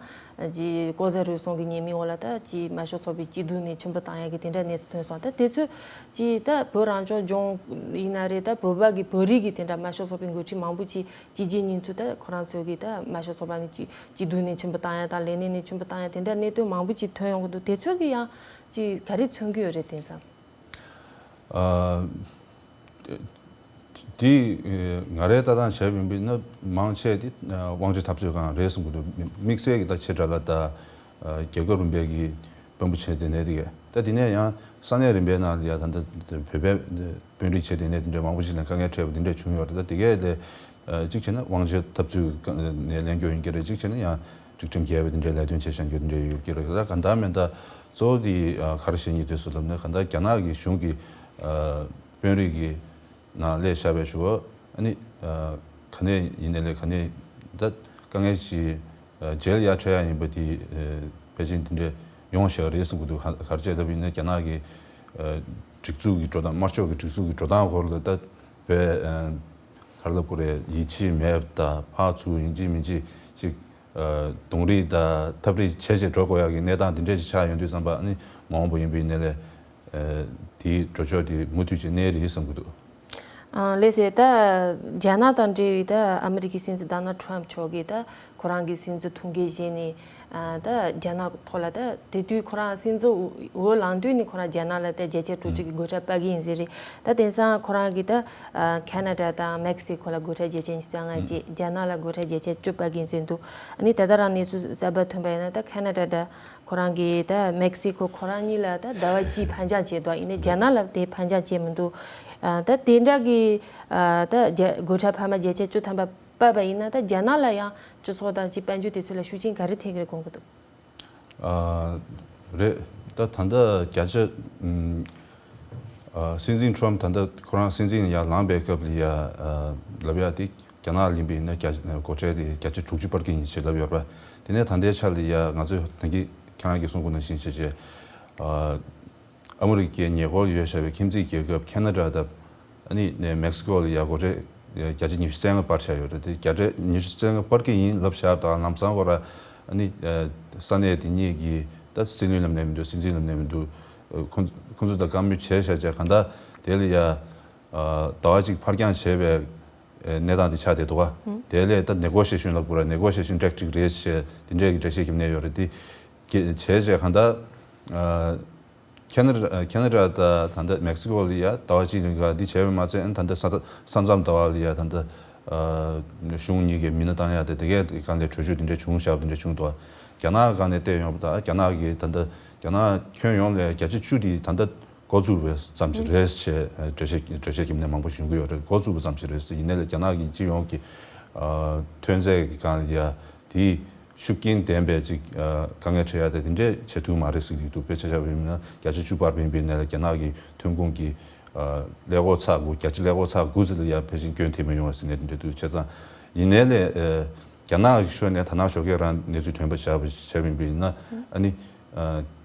ཅི་ལྐོག་ཟ་རུལ་སུངས་ཀྱི་ཉེས་མིང་འོག་ལ་ད་ཅི་དམར་ཤོག་ཚོགས་པའི་སྐྱིད་སྡུག་ནས་ཆེན་པོ་བཏང་ཡག་གི་དེ་འདྲ་གནས་ཚུལ་ཐོན་སོང་། ད་དེ་ཚོས་ཅི་ད་བོད་རང་སྐྱོང་ལྗོངས་ཡིན་ན་རེད། ད་བོད་པ་གི་བོད་རིགས་ཀྱི་དེ་འདྲ་དམར་ཤོག་ཚོགས་པའི་འགོ་ཁྲིད་མང་པོ་ཅིག་ཅི་རྗེས་ཉིན་ཚུལ་ད་ཁོ་རང་ཚོས་ཀྱི་ད་དམར་ཤོག་ཚོགས་པ་ནས་ཅི་སྐྱིད་སྡུག་ནས་ཆེན་པོ་བཏང་ཡག་དང་ལས་གནས་ནས་ཆེན་པོ་བཏང་ཡག་དེ་འདྲ་གནད་དོན་མང་པོ་ཅིག་ཐོན་ཡོང་གི་འདུག་དེ་ཚོས་ཀྱི་ཡང་ཅི་ག་རེ་མཚོན་གྱི་ཡོད་རེད་དེང་སང་། ཨ། དེ་ང་རའི་ལྟ་སྟངས་བྱས་པ་ཡིན་པ་ཡིན་ན་མང་ཆེ་དེ་དབང་ཆ་འཐབ་རྩོད་སྒང་རེད་བསམ་གྱི་འདུག་དམིགས་བསལ་གྱི་ད་ཕྱི་དགྲ་ལ་ད་རྒྱལ་ཁབ་རིམ་པའི་གི་དཔོན་པོ་བྱས་དེ་ནས་དེ་གས་ད་དེ་ནས་ཡང་ས་གནས་རིམ་པའི་ནང་ལ་ཡ་ད་ལྟ་བོད་པའི་དཔོན་རིགས་བྱས་དེ་ནས་དེ་འདྲ་མང་པོ་ཞིག་ལ་དཀའ་ངལ་འཕྲད་པ་དེ་འདྲ་བྱུང་ཡོད་རེད། ད་དེ་གས་ལས་གཅིག་བྱས་ན་དབང་ཆ་འཐབ་རྩོད་ནས་ལེན་རྒྱུ་ཡིན་གྱི་རེད། གཅིག་བྱས་ན་ཡང་སྒྲིག་ཁྲིམས་འགལ་བའི་དེ་འདྲའི་ལས་དོན་བྱས་བཞག་རྒྱུ་དེ་འདྲ་ཡོད་ཀྱི་རེད། ད་གང་ལྟར་མིན་ད་གཙོ་བོ་དེ་ག་རེ་བཤད་སྙིང་འདོད་སུ་ལབ་ན་གང་ལྟར་རྒྱ་ནག་གི་གཞུང་གི་དཔོན་རིགས་ཀྱི་ནང་སླེབས་བཞག་པའི་ཞུ་བ་ཨ་ནི་ག་ནས་ཡིན་ནའི་ལས་ག་ནས་ད་དཀའ་ངལ་ཞིག་རྗེས་ལ་ཡ་འཕྲད་ཡ་ཡིན་པ་དེ་ཕལ་ཆེར་དེ་འདྲ་ཡོང་བཞག་རེད་གསུང་གི་འདུག་ག་རེ་བྱས་ལབ་ཡིན་ན་རྒྱ་ནག་གི་སྒྲིག་འཛུགས་ཀྱི་འགྲོ་སྟངས་དམར་ཕྱོགས་ཀྱི་སྒྲིག་འཛུགས་ཀྱི་འགྲོ་སྟངས་སྐོར་ལ་ད་བས་ག་རེ་ལབ་དགོས་རེད། ཡིད་ཆེས་མེད་པ་དང་ཕར་ཚུར་ཡིན་གཅིག་མིན་གཅིག་ཅིག་རྡུང་རེས་དང་འཐབ་རེས་བྱས་བྱས་འགྲོ་དགོས་ཡག་གི་གནས་སྟངས་འདི་འདྲས་ཅིག་ཆགས་ཡོང་དུས་ཙམ་པ་ཨ་ནི་མ་འོངས་པ་ཡིན་པའི་ནས་ལས་དེའི་འགྲོ་ཕྱོགས་དེ་མུ་མཐུད་ཅིག་གནས་རེད་བསམ་གྱི་འདུག་ཨང་། ལགས་སེ། ད་རྒྱ་ནག་དང་འབྲེལ་བའི་ད་ཨ་མི་རི་ཀའི་སྲིད་འཛིན་ཌོ་ནལ་ཌི་ཊརམ་ཕི་མཆོག་གིས་ད་ཁོ་རང་གི་སྲིད་འཛིན་ཐུགས་འགན་བཞེས་ནས། ཨ། ད་རྒྱ་ནག་ཐོག་ལ་ད་དེ་དུས་ཁོ་རང་སྲིད་འཛིན་འོས་ལངས་དུས་ནས་ཁོ་རང་རྒྱ་ནག་ལ་ད་བརྒྱ་ཆ་དྲུག་ཅུ་གི་སྒོ་ཁྲལ་སྤར་གི་ཡིན་ཟེར་རེད། ད་དེང་སང་ཁོ་རང་གིས་ད་ཨ་ཁ་ན་ཌ་དང་མེག་སི་ཀོ་ལ་སྒོ་ཁྲལ་བརྒྱ་ཆ་ཉི་ཤུ་རྩ་ལྔ་བཅད། རྒྱ་ནག་ལ་སྒོ་ཁྲལ་བརྒྱ་ཆ་བཅུ་སྤར་གི་ཡིན་ཟེར་འདུག་ཨ་ནི་ད་ལྟ་རང་གནས་ཚུལ་གསར་པ་ཐོན་པ་ཡིན་ན། ད་ཁ་ན་ཌ་དང་ཁོ་རང་གིས་ད་མེག་སི་ཀོ་ཁོ་རང་གཉིས་ལ་ད་ཟླ་བ་གཅིག་ཕར་འགྱངས་བྱས་འདུག་ཡིན་ནའི་རྒྱ་ནག་ལ་དེ་ཕར་འགྱངས་བྱས་མི་འདུག་ཨ། ད་དེ་འདྲ་གི་ཨ་ད་རྒྱ་སྒོ་ཁྲལ་འཕར་མ་བརྒྱ་ཆ་བཅུ་ཐམ་པ་སྤར་བ་ཡིན་ན། ད་རྒྱ་ནག་ལ་ཡང་སྤྱི་ཚོགས་དང་ཅིག་དཔལ་འབྱོར་དེ་ཚོ་ལ་ཤུགས་རྐྱེན་ག་རེ་ཐེབས་ཀྱི་རེད་དགོངས་ཀྱི་འདུག་ཨ། རེད། ད་ད་ལྟ་བརྒྱ་ཆ་ཨ་སྲིད་འཛིན་ཊརམ་ཕི་ད་ལྟ་ཁོ་རང་སྲིད་འཛིན་ཡར་ལངས་པའི་སྐབས་ལ་ཡ་ཨ་ལབ་ཡ་དེ། རྒྱ་ནག་ལ་ཡིན་པ་ཡིན་ན་བརྒྱ་སྒོ་ཁྲལ་དེ་བརྒྱ་ཆ་དྲུག་ཅུ་སྤར་གྱི་ཡིན་ཞེས་ལབ་ཡོད་པ། དེ་ནས་ད་ལྟའི་ཆ་ལ་ཡ་ང་ཚོས་ད་གིན་ཁྱེད་རང་གིས་གསུང་གོ་ནང་བཞིན་བྱས་བྱས་ཨ་ཨ་མི་རི་ཀའི་ཉེ་འཁོར་ཡོད་བཞག་པའི་ཁྱིམ་མཚེས་རྒྱལ་ཁབ་ཁ་ན་ཌ་དང་། ཨ་ནི་ནས་མེག་སི་ཀོ་ལ་ཡ་སྒོ་ཁྲལ་བརྒྱ་ཆ་ཉི་ཤུ་རྩ་ལྔ་སྤར་བཞག་ཡོད་རེད། དེ་བརྒྱ་ཆ་ཉི་ཤུ་རྩ་ལྔ་སྤར་གྱི་ཡིན་ལབ་བཞག་པ་དང་། ལམ་སང་ཁོ་ར་ཨ་ནི་ས་གནས་དེ་གཉིས་ཀྱི་ད་སྲིད་བློན་ལབ་ནས་མི་འདུག་སྲིད་འཛིན་ལབ་ནས་མི་འདུག་ཁོ་ཁོ་ཚོ་དང་བཀའ་མོལ་བྱས་བཞག་བྱས། གང་ལྟར་དེ་ལ་ཡ་ཟླ་བ་གཅིག་ཕར་འགྱངས་བྱས་པའི་གནས་སྟངས་དེ་ཆགས་བསྡད་འདུག་ག་དེ་ལས་ད་ནེ་གོ་ཤི་ཨེ་ཤན་ལབ་དགོས་རེད། ནེ་གོ་ཤི་ཨེ་ཤན་ཊེག་ཊིག་རེད་ཞེས་དེ་འདྲའི་གི་འགྲེལ་བཤད་བརྒྱབ་ནས་ཡོད་རེད། དེ་བྱས་བྱས་གང་ལྟར་ཁ་ན་ཁ་ན་ཌ་དང་ད་ལྟ་མེག་སི་ཀོ་ལ་ཡ་ཟླ་བ་གཅིག་རིང་ག་འདི་བྱས་པ་མ་ཚད། ད་ལྟ་ས་ས་མཚམས་ཟླ་བ་ལ་ཡ་ད་ལྟ་གཞུང་གཉིས་ཀྱི་མི་སྣ་བཏང་ཡ་དེ་དེ་གའི་སྒང་ལ་གྲོས་ཆོད་དེ་འདྲ་བྱུང་བཞག་པ་དེ་འདྲ་བྱུང་འདུག་རྒྱ་ནག་སྒང་ནས་བལྟས་ཡོང་བ་དང་། རྒྱ་ནག་གིས་ད་ལྟ་རྒྱ་ནག་ཁྱོན་ཡོངས་ལ་བརྒྱ་ཆ་བཅུ་དེ་ད་ལྟ་འགོ་བཙུགས་པ་ཙམ་ཞིག་རེད་ཞེས་འགྲེལ་བཤད་འགྲེལ་བཤད་བརྒྱབ་མཁན་མང་པོ་ཞིག་ཡོང་གི་ཡོད་རེད། འགོ་བཙུགས་པ་ཙམ་ཞིག་རེད་ཟེར། ཡིན་ནའི་ལས་རྒྱ་ནག་གི་སྤྱི་ཡོངས་ཀྱི་ཐོན་རྫས་ཀྱི་སྒང་ལ་ཡ་དེ་ཤུགས་རྐྱེན་ལྡན་པའི་ཅིག་དཀའ་ངལ་འཕྲད་ཡ་དེ་དེ་འདྲས་བྱེད་ཐུབ་མ་རེད་ཟེར་གྱི་འདུག་དཔེ་ཆ་བཞག་པ་ཡིན་ན་བརྒྱ་ཆ་བཅུ་སྤར་བ་ཡིན་པ་ཡིན་ནའི་ལས་རྒྱ་ནག་གི་ཐོན་ཁུངས་ཀྱི་ཀླད་ཀོར་ཚེག་དགུ། བརྒྱ་ཆ་ཀླད་ཀོར་ཚེག་དགུ་ཙམ་ལ་ཡ་ཕལ་ཆེར་སྐྱོན་ཐེབས་མ་ཡོང་བ་ཟེར་ནས་དེ་འདྲས་འདུག་བྱས་ཙང་ཡིན་ནའི་ལས་རྒྱ་ནག་གི་ཕྱོགས་ནས་ད་ནང་ཞོགས་ཀས་རང་གནས་ཚུལ་ཐོན་པ་བཞག་པ་བྱས་པ་ཡིན་པ་ཡིན་ན། ཨ་ནི་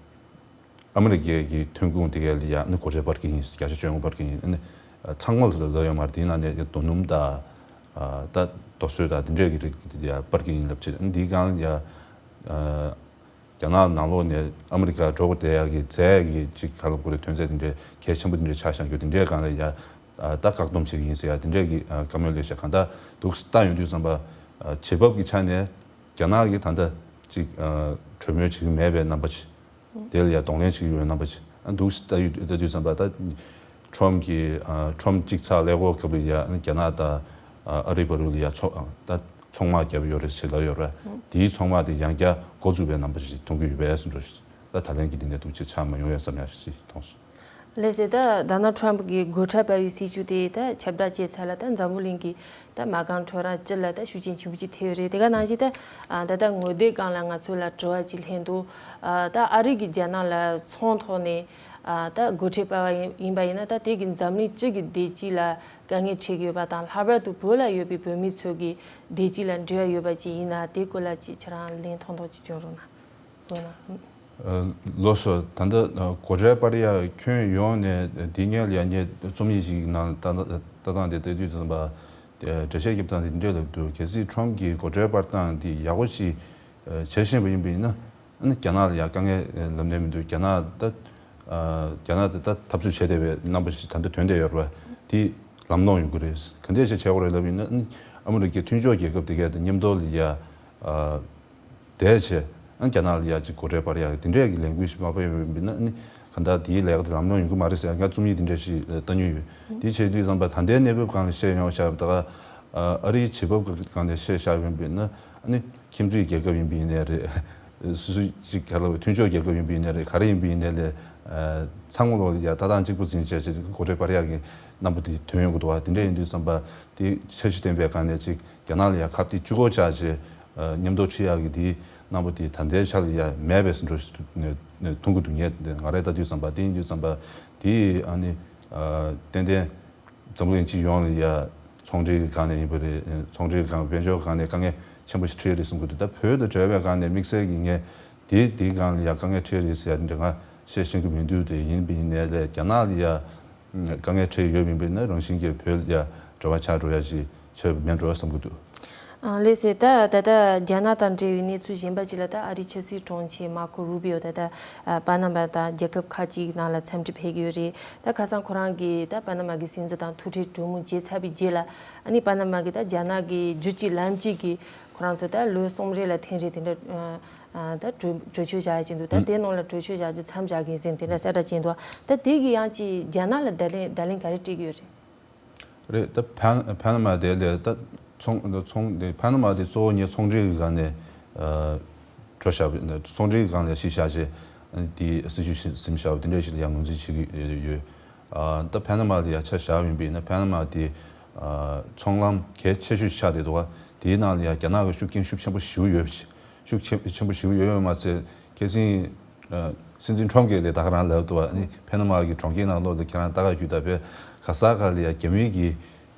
ཨ་མི་རི་ཀའི་གི་ཐོན་ཁུངས་དེ་གའི་ལ་ཡ་ནི་སྒོ་ཁྲལ་སྤར་གི་ཡིན། བརྒྱ་ཆ་བཅོ་ལྔ་སྤར་གི་ཡིན། ཨ་ནི་ཚང་མ་ལ་ལབ་ཡོད་མ་རེད། དེའི་ནང་ནས་རྡོ་སྣུམ་དང་ད་རྡོ་སོལ་དང་དེ་འདྲས་ཀྱི་རིགས་དེ་ཡ་སྤར་གི་ཡིན་ལབ་བྱས། ཨ་ནི་དེའི་སྒང་ལ་ཡ་རྒྱ་ནག་ནང་ལོགས་ནས་ཨ་མི་རི་ཀ་འགྲོ་དགོས་བསྡད་ཡ་གི་རྫས་ཀྱི་ཅིག་ག་ལབ་དགོས་རེད། ཐོན་རྫས་དེ་འདྲས་གལ་ཆེན་པོ་དེ་འདྲས་ཆགས་བཞག་རྒྱུ་དེ་འདྲའི་སྒང་ལ་ཡ་ད་བཀག་སྡོམ་བྱེད་ཀྱི་ཡིན་ཟེར་ཡ་དེ་འདྲས་ཀྱི་བཀའ་མོལ་སླེབས་བཞག་གང་ལྟར་འདུག་ལྟ་ཡོང་དུས་ཙམ་པ་བྱེད་བབ་ཀྱི་ཆ་ནས་རྒྱ་ནག་གིས་ད་ལྟ་ཅིག་གྲོས་མོལ་བྱེད་ཀྱི་མེད་པའི་རྣམ་པ་ཅིག་དེ་ལ་ཡ་གདོང་ལེན་བྱེད་ཀྱི་ཡོད་རྣམ་པ་ཅིག་འདུག་ལྟ་ཡུལ་ལྟ་དུས་ཙམ་པ། ད་ཊརམ་ཕི་གི་ཊརམ་ཕི་གཅིག་ཚར་ཀླད་ཀོར་སྐབས་ལ་ཡ་རྒྱ་ནག་དང་ཨ་རི་བར་ལ་ཡ་ཚོ་ད་ཚོང་དམག་བརྒྱབ་ཡོད་རེད་ཅེས་ལབ་ཡོད་རེད། དེའི་ཚོང་དམག་དེ་ཡང་བསྐྱར་འགོ་བཙུགས་པའི་རྣམ་པ་ཞིག་མཐོང་གི་ཡོད་པས་སུ་འགྲོ། ད་ད་ལན་གྱི་འདི་ནས་འདུག་ཅེས་ཆགས་མ་ཡོང་བའི་བསམ་ཡག་ཞིག་མཐོང་སོང་། ལགས་སེ། ད་ཌོ་ནལ་ཌི་ཊརམ་ཕི་གི་སྒོ་ཁྲལ་སྤར་བའི་སྲིད་ཇུས་དེ་ད་ཁྱབ་བསྒྲགས་བྱས་ཚར་ལ། ད་འཛམ་བུ་གླིང་གི་ད་མ་རྐང་ཁྲོམ་ར་སྤྱི་ལ་ད་ཤུགས་རྐྱེན་ཆེན་པོ་ཅིག་ཐེབས་ཡོད་རེད། དེ་ག་ནང་བཞིན་ད་ད་ལྟ་ངོ་དེབ་སྒང་ལ་ང་ཚོ་ལ་དྲི་བ་ཅིག་སླེབས་འདུག་ད་ཨ་རི་གིས་རྒྱ་ནག་ལ་ཚོང་ཐོག་ནས་ད་སྒོ་ཁྲལ་སྤར་བ་ཡིན་པ་ཡིན་ན། ད་དེ་གིས་འཛམ་གླིང་སྤྱི་གི་བདེ་སྐྱིད་ལ་དཀའ་ངལ་འཕྲད་ཀྱི་ཡོད་པ་དང་། ལྷག་པར་དུ་བོད་ལ་ཡོད་པའི་བོད་མི་ཚོ་གི་བདེ་སྐྱིད་ལ་འབྲེལ་བ་ཡོད་པ་ཅིག་ཡིན་ན། དེ་སྐོར་ལ་ཅིག་ཁྱེད་རང་ལན་ཐོག་ཐོག་ཅིག་བྱུང་རོགས་གནང་། ལགས་སོ། ད་ལྟ་སྒོ་ཁྲལ་སྤར་ཡ་ཁྱོན་ཡོངས་ནས་འདི་སྔོན་ལ་ཡ་ངས་རྩོམ་ཡིག་ཅིག་ནང་ལ་ལྟ་ལྟ་སྟངས་དེ་ལྟ་དུས་ཙམ་པ། འགྲེལ་བཤད་རྒྱབ་སྟངས་དེ་འདི་འདྲས་ལབ་འདུག་གལ་སྲིད་ཊརམ་ཕི་གིས་སྒོ་ཁྲལ་སྤར་སྟངས་འདི་ཡག་པོ་ཞིག་བྱེད་ཤེས་པ་ཡིན་པ་ཡིན་ན། ཨ་ནི་རྒྱ་ནག་ལ་ཡ་དཀའ་ངལ་ལབ་ནས་མི་འདུག་རྒྱ་ནག་ད་རྒྱ་ནག་དེ་ད་འཐབ་རྩོད་བྱས་བསྡད་པའི་རྣམ་པ་ཞིག་ད་ལྟ་ཐོན་བསྡད་ཡོད་རེད་པ། དེ་ལམ་ལྷོང་ཡོང་གི་རེད། ག་འདྲས་ཞིག་བྱེད་དགོས་རེད་ལབ་ཡིན་ན། ཨ་ནི་ཨ་མི་རི་ཀའི་མཐུན་ཕྱོགས་རྒྱལ་ཁབ་དེ་གས་དང་མཉམ་དུ་ལ་ཡ། བསྡད་བྱས། ཨ་རྒྱ་ནག་ལ་ཡ་ཅིག་སྒོ་ཁྲལ་སྤར་ཡག་དེ་འདྲས་ཀྱི་ལས་འགུལ་ཞིག་མ་སྤེལ་བ་ཡིན་ན། ཨ་ནི་གང་ལྟར་དེའི་ལས་ཀ་དེ་ལམ་ལྷོང་ཡོང་གི་མ་རེད་ཟེར་ཡ་ང་རྩོམ་ཡིག་དེ་འདྲས་ཞིག་ལྟ་མྱོང་ཡོད། དེ་བྱེད་དུས་ཙམ་པ་ད་ལྟའི་གནས་བབ་སྒང་ལ་བཤད་ཡོང་བཞག་པ་ད་ག་ཨ་རིའི་བྱེད་བབ་སྒང་ལ་བཤད་བཞག་ཡོང་བ་ཡིན་ན། ཨ་ནི་ཁྱིམ་མཚེས་རྒྱལ་ཁབ་ཡིན་པ་ཡིན་ནའི་རེད། སོ་སོའི་ཅིག་ག་ལ་བའི་མཐུན་ཕྱོགས་རྒྱལ་ཁབ་ཡིན་པ་ཡིན་ནའི་རེད། ག་རེ་ཡིན་པ་ཡིན་ནའི་ལས། ཚང་མ་ལོག་ལ་ཡ་ལྟ་སྟངས་གཅིག་པ་འཛིན་བྱས་ཅིག་སྒོ་ཁྲལ་སྤར་ཡག་གི་རྣམ་པ་དེ་ཐོན་ཡོང་གི་འདུག་བ། དེ་འདྲས་ཡིན་དུས་ཙམ་པ་དེ་འཆར་གཞི་ལྡན་པའི་སྒང་ནས་ཅིག་རྒྱ་ནག་ལ་ཡ་ཁ་གཏད་གཅིག་པོ་བཅག་བྱས། ཨ་མཉམ་དུ་ཁྲིད་ཡག་གི་དེའི་རྣམ་པ་དེ་ད་ལྟའི་ཆ་ལ་ཡ་མེད་པའི་བཟོ་འདྲ་ཞིག་ནས་མཐོང་གི་འདུག་ངས་ང་རའི་ལྟ་དུས་ཙམ་པ། དེ་ཡིན་དུས་ཙམ་པ་དེ་ཨ་ནི་ཨ་ཏན་ཏན་འཛམ་བུ་གླིང་སྤྱི་ཡོངས་ལ་ཡ་ཚོང་འབྲེལ་གྱི་སྒང་ནས་ཡིན་པ་རེད། ཚོང་འབྲེལ་གྱི་སྒང་དཔལ་འབྱོར་གྱི་སྒང་ནས་དཀའ་ངལ་ཆེན་པོ་ཞིག་འཕྲད་རེད་བསམ་གྱི་འདུག་ད་བོད་དང་འབྲེལ་བའི་སྒང་ནས་དམིགས་བསལ་གྱི་ངས་དེ་དེའི་སྒང་ལ་ཡ་དཀའ་ངལ་འཕྲད་རེད་ཟེར་ཡ་འདི་འདྲ་ང་བཤད་ཤེས་ཀྱི་མི་འདུག་དེ་ཡིན་པ་ཡིན་ནའི་ལས་རྒྱ་ནག་ལ་ཡ་དཀའ་ངལ་འཕྲད་ཡོད་པ་ཡིན་པ་ཡིན་ན་རང་བཞིན་གྱིས་བོད་ལ་ཡ་འབྲེལ་བ་ཆགས་འགྲོ་ཡ་ཞིག་ཆགས་པ་མེད་འགྲོ་བསམ་གྱི་འདུག་ཨང་། ལགས་སོ། ད་ད་ལྟ་རྒྱ་ནག་དང་འབྲེལ་བའི་གནས་ཚུལ་གཞན་པ་ཅིག་ལ། ད་ཨ་རིའི་ཕྱི་སྲིད་དྲུང་ཆེ་མར་ཁོ་རུ་བྷི་ཨོ་ད་ལྟ་ཨ་པ་ན་མ་དང་རྒྱལ་ཁབ་ཁག་ཅིག་ནང་ལ་འཚམས་འདྲི་ཕེབས་ཀྱི་ཡོད་རེད། ད་ཁ་སང་ཁོ་རང་གིས་ད་པ་ན་མ་གི་སྲིད་འཛིན་དང་ཐུག་འཕྲད་གྲོས་མོལ་བྱས་ཚར་བའི་རྗེས་ལ། ཨ་ནི་པ་ན་མ་གིས་ད་རྒྱ་ནག་གི་རྒྱུད་ཀྱི་ལམ་གཅིག་གིས་ཁོ་རང་ཚོ་ད་ལོ་གསུམ་རེ་ལ་ཐེངས་རེ་དེ་འདྲ་ཨ་ད་གྲོས་གྲོས་ཆོད་བཞག་ཡ་ཅིག་འདུག་ད་དེ་ནང་ལ་གྲོས་ཆོད་བཞག་རྒྱུ་མཚམས་བཞག་གི་ཡིན་ཟེར་དེ་འདྲ་གསལ་བསྒྲགས་བྱས་འདུག་ད་དེ་གི་ཡང་ཅིག་རྒྱ་ནག་ལ་བརྡ་ལན་བརྡ་ལན་ག་རེ་སྤྲད་ཀྱི་ཡོད་རེད། རེད། ད་ཕན་ཕན་མ་དེ་ལས་ད་ཚོང་ཚོང་དེ་ཕན་མ་དེ་གཙོ་བོ་ངས་ཚོང་འབྲེལ་གྱི་སྒང་ནས་ཨ་འགྲོ་བཞག་པ། ཚོང་འབྲེལ་གྱི་སྒང་ལ་གཞི་བཞག་བྱས་དེ་སྲིད་ཇུས་ཟིན་བཞག་པ་དེ་འདྲ་ཞིག་ལ་ཡང་ངོས་འཛིན་བྱེད་ཀྱི་ཡོད། ཨ་ད་ཕན་མ་ལ་ཡང་ཆ་བཞག་ཡིན་པས་ན། ཕན་མ་དེ་ཨ་ཚོང་ལམ་གལ་ཆེ་ཤོས་ཆགས་བསྡད་འདུག་ག་དེའི་ནང་ལ་ཡང་རྒྱ་ནག་གི་ཤུགས་རྐྱེན་ཤུགས་ཆེན་པོ་ཞེ་པོ་ཡོད། ཤུགས་ཆེ་ཆེན་པོ་ཞེ་པོ་ཡོད་པ་མ་ཚད། ཁ་སང་ཨ་སྲིད་འཛིན་ཁྲོམ་གྱིས་ལས་ད་ག་རང་ལབ་འདུག་བ། ཨ་ནི་ཕན་མ་གི་གྲོང་ཁྱེར་ནང་ལོགས་ལ་ཁྱེད་རང་ལྟ་ག་རྒྱུ་ད་པའི་ག་ས་ག་ལ་ཡ་རྒྱ་མིའི་གི་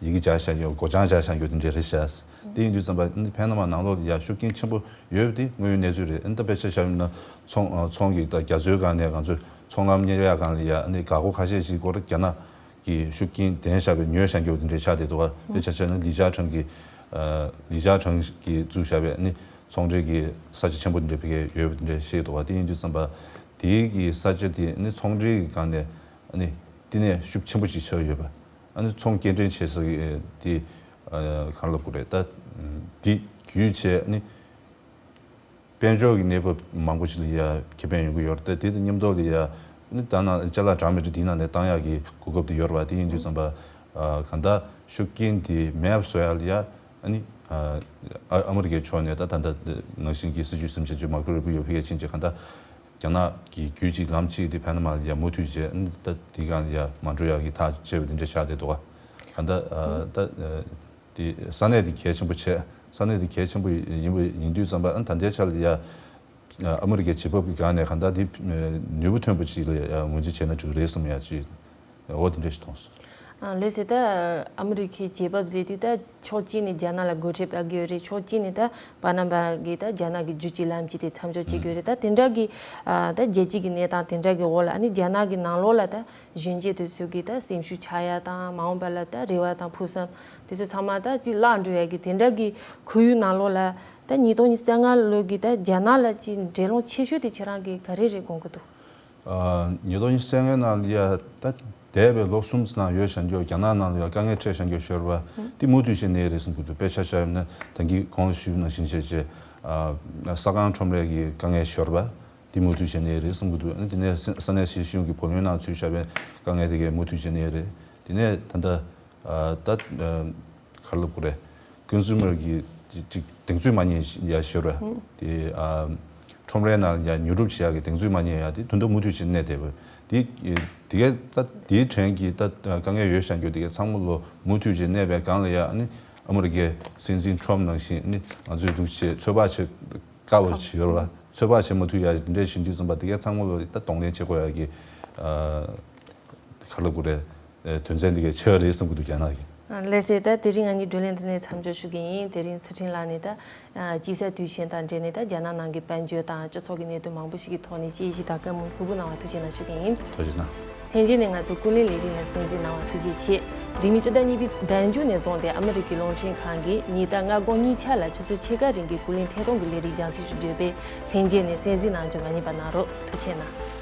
ཡི་གེ་སྦྱར་བཞག་ཡོད། སྒོ་བྱང་སྦྱར་བཞག་ཡོད། དེ་འདྲ་རེད་ཤག་དེ་ཡིན་དུས་ཙམ་པ་ཨ་ནི་ཕན་མ་ནང་ལོགས་ལ་ཡ་ཤུགས་རྐྱེན་ཆེན་པོ་ཡོད་པ་དེ་དངོས་ཡོད་གནས་ཚུལ་རེད། ཨ་ནི་ད་དཔེ་ཆ་བཞག་ཡོད་ན་ཚོང་ཨ་ཚོང་གི་ད་རྒྱ་མཚོའི་སྒང་ནས་ང་ཚོས་ཚོང་ལམ་གཉེར་ཡ་སྒང་ལ་ཡ་ཨ་ནི་འགག་སྒོ་ཁ་ཤས་ཤིག་སྐོར་རྒྱ་ནག་གི་ཤུགས་རྐྱེན་ལྡན་བཞག་པའི་ཉོས་བཞག་རྒྱུ་དེ་འདྲའི་ཆགས་བསྡད་འདུག་ག་དཔེ་ཆ་བཞག་ན་ལི་ཅཱ་ཁྲང་གི་ཨ་ལི་ཅཱ་ཁྲང་གིས་བཙུགས་བཞག་པའི་ཨ་ནི་ཚོང་འབྲེལ་གྱི་ས་ཆ་ཆེན་པོ་འདི་འདྲ་ཕ་གིར་ཡོད་པ་འདི་འདྲ་བཤད་འདུག་བ། དེ་ཡིན་དུས་ཙམ་པ་དེའི་གི་ས་ཆ་དེ་ནི་ཚོང་འབྲེལ་གྱི་སྒང་ནས་ཨ་ནི་བསྟི་གནས་ཤུགས་ཆེན་པོ་ཞིག་ཆགས་ཡོད་པ། ཨ་ནི་ཚོང་སྐྱེལ་འདྲེན་བྱེད་ས་གི་དེ་ཨ་གང་ལབ་དགོས་རེད། ད་འདི་བརྒྱུད་བྱས་ཨ་ནི་དཔལ་འབྱོར་གྱི་གནས་བབ་མང་པོ་ཞིག་ལ་ཡ་ཁེ་ཕན་ཡོང་གི་ཡོད་རེད། ད་དེ་དང་མཉམ་དུ་ལ་ཡ་ཨ་ནི་ད་ནང་ཅ་ལག་འདྲ་མི་འདྲ་དེའི་ནང་ནས་བཏང་ཡག་གི་གོ་སྐབས་དེ་ཡོད་རེད་བ། དེ་ཡིན་དུས་ཙམ་པ་ཨ་གང་ལྟར་ཤུགས་རྐྱེན་དེ་མེད་པ་བཟོ་ཡག་ལ་ཡ་ཨ་ནི་ཨ་ཨ་མི་རི་ཀའི་ཕྱོགས་ནས་ད་ད་ལྟ་ནང་བཞིན་གྱི་སྲིད་ཇུས་ཟིན་བྱས་རྗེས་མར་ཁོ་རུ་བྷི་ཨོ་ཕ་གིར་ཕྱིན་རྗེས་གང་ལྟར་རྒྱ་ནག་གི་རྒྱུད་གཅིག་ལམ་གཅིག་དེ་ཕན་མ་ལ་ཡ་མུ་མཐུད་བྱས། ཨ་ནི་ད་དེའི་སྒང་ལ་ཡ་མ་འགྲོ་ཡག་གི་ཐག་བཅད་པ་དེ་འདྲ་ཆགས་བསྡད་འདུག་ག་གང་ལྟར་ཨ་ད་ཨ་དེ་ས་གནས་དེ་གལ་ཆེན་པོ་བྱས། ས་གནས་དེ་གལ་ཆེན་པོ་ཡིན་པ་ཡིན་དུས་ཙམ་པ་ཨ་ད་ལྟའི་ཆ་ལ་ཡ་ཨ་མི་རི་ཀའི་བྱེད་བབ་ཀྱི་སྒང་ནས་གང་ལྟར་དེ་ནུས་པ་ཐོན་པོ་ཅིག་ལ་ཡ་ངོས་འཛིན་བྱས་ན་འགྲིག་གི་རེད་བསམ་ཡ་ཅིག་འོ་དེ་འདྲ་ཞིག་མཐོང་སོང་། ཨ་ལགས་སོ། ད་ཨ་མི་རི་ཁའི་བྱེད་བབ་ཟེར་དུས་ད་ཕྱོགས་གཅིག་ནས་རྒྱ་ནག་ལ་སྒོ་ཁྲལ་སྤར་གྱི་ཡོད་རེད། ཕྱོགས་གཅིག་ནས་ད་པ་ན་མ་གིས་ད་རྒྱ་ནག་གི་རྒྱུད་གཅིག་ལམ་གཅིག་དེ་མཚམས་འཇོག་བྱེད་ཀྱི་ཡོད་རེད། ད་དེ་འདྲ་གི་ཨ་ད་རྒྱལ་སྤྱི་གི་གནས་སྟངས་དེ་འདྲ་གི་འོག་ལ་ཨ་ནི་རྒྱ་ནག་གི་ནང་ལོགས་ལ་ད་གཞོན་སྐྱེས་དེ་ཚོ་གི་ད་སེམས་ཤུགས་ཆག་ཡ་དང་། མ་འོངས་པ་ལ་ད་རེ་བ་དང་ཕུགས་བསམ་དེ་ཚོ་ཚང་མ་ད་ཅིག་བརླག་འགྲོ་ཡ་གི་དེ་འདྲ་གི་ཁོར་ཡུག་ནང་ལོགས་ལ་ད་ཉིས་སྟོང་ཉི་ཤུ་རྩ་ལྔ་ལོ་གི་ད་རྒྱ་ནག་ལ་ཅིག་འགྲན་སློང་ཆེ་ཤོས་དེ་ཁྱེད་རང་གིས་ག་རེ་རེད་དགོངས་ཀྱི་འདུག་ཨ་ཉིས་སྟོང་ཉི་ཤུ་རྩ་ལྔའི་ནང་ལ་ཡ་ད་འདས་པའི་ལོ་གསུམ་ཙམ་ནང་ཡོད་བཞག་རྒྱུ་རྒྱ་ནག་ནང་ལ་ཡ་དཀའ་ངལ་འཕྲད་བཞག་རྒྱུ་ཤོར་བ་དེ་མུ་མཐུད་བྱས་ནས་རེད་བསམ་གྱི་འདུག་དཔེ་ཆ་བཞག་ཡོད་ན་ད་གིན་གོང་ལ་ཞུས་ནང་བཞིན་བྱས་བྱས་ཨ་ས་ཁང་ཁྲོམ་རའི་གི་དཀའ་ངལ་ཤོར་བ་དེ་མུ་མཐུད་བྱས་ནས་རེད་བསམ་གྱི་འདུག་ཨ་ནི་དེ་ནས་ས་ས་གནས་སྲིད་གཞུང་གི་བུ་ལོན་ནང་ཚུད་བཞག་པའི་དཀའ་ངལ་དེ་གས་མུ་མཐུད་བྱས་ནས་རེད། དེ་ནས་ད་ལྟ་ཨ་ད་ཨ་ག་རེ་ལབ་དགོས་རེད། ཀོན་སུ་མར་གྱི་ཅིག་གདེང་ཚོད་མ་རྙེད་ཡ་ཤོར་བ། དེ་ཨ་ཁྲོམ་རའི་ནང་ཡ་ཉོ་སྒྲུབ་བྱེད་ཡ་གི་གདེང་ཚོད་མ་རྙེད་ཡ་དེ་དོན་དུ་མུ་མཐུད་བྱས་གནས་བསྡད་པ། དེ་དེ་གས་ད་དེའི་དྲན་གྱི་ད་དཀའ་ངལ་ཡོད་བཞག་རྒྱུ་དེ་གས་ཚང་མ་ལོ་མུ་མཐུད་བྱས་གནས་པའི་སྒང་ལ་ཡ་ཨ་ནི་ཨ་མི་རི་ཀའི་སྲིད་འཛིན་ཁྲོམ་ནང་བཞིན་ཨ་ནི་ང་ཚོས་འདུག་བྱས་ཚོད་དཔག་བྱེད་དཀའ་བ་ཞིག་ཡོད་རེད་བ། ཚོད་དཔག་བྱེད་མ་ཐུབ་ཡ་དེ་འདྲས་ཞུ་དུས་ཙམ་པ་དེ་གས་ཚང་མ་ལོ་ད་གདོང་ལེན་བྱེད་དགོས་ཡ་གི་ཨ་ག་རེ་ལབ་དགོས་རེད། ཨེ་དོན་ཚན་འདི་གའི་ཆེ་བ་རེད་བསམ་གྱི་འདུག་རྒྱ་ནག་གི། ལགས་སོ། ད་དེ་རིང་ང་གཉིས་བགྲོ་གླེང་འདི་ནས་མཚམས་འཇོག་ཞུ་གི་ཡིན། དེ་རིང་ཚུལ་ཁྲིམས་ལགས་ནས་ད་ཨ་དཔྱིད་གསར་དུས་ཆེན་དང་འབྲེལ་ནས་ད་རྒྱ་ནག་ནང་གི་དཔལ་འབྱོར་དང་སྤྱི་ཚོགས་ཀྱི་གནད་དོན་མང་པོ་ཞིག་གི་ཐོག་ནས་དཔྱད་གཞི་དང་བཀའ་མོལ་ལྷུག་པོ་གནང་བར་ཐུགས་རྗེ་གནང་ཞུ་གི་ཡིན། ཐུགས་རྗེ་གནང་། ལྷན་རྒྱས་ནས་ང་ཚོའི་ཀུན་གླེང་ལས་རིགས་ལ་གསན་གཟིགས་གནང་བར་ཐུགས་རྗེ་ཆེ། རིང་མིན་སྤྱི་ཟླ་གཉིས་པའི་ཟླ་མཇུག་ནས་བཟུང་སྟེ་ཨ་མི་རི་ཀའི་རླུང་འཕྲིན་ཁང་གིས་ཉིན་ལྟར་སྔ་དགོང་གཉིས་ཆ་ལ་ཆུ་ཚོད་ཕྱེད་ཀ་རིང་གི་ཀུན་གླེང་ཐད་གཏོང་གི་ལས་རིམ་རྒྱང་སྲིང་ཞུ་རྒྱུ་ཡོད་པས་ལྷན་རྒྱས་ནས་གསན་གཟིགས་གནང་རྒྱུ་མ་བསྙེལ་བ་གནང་རོགས། ཐུགས་རྗེ་གནང་།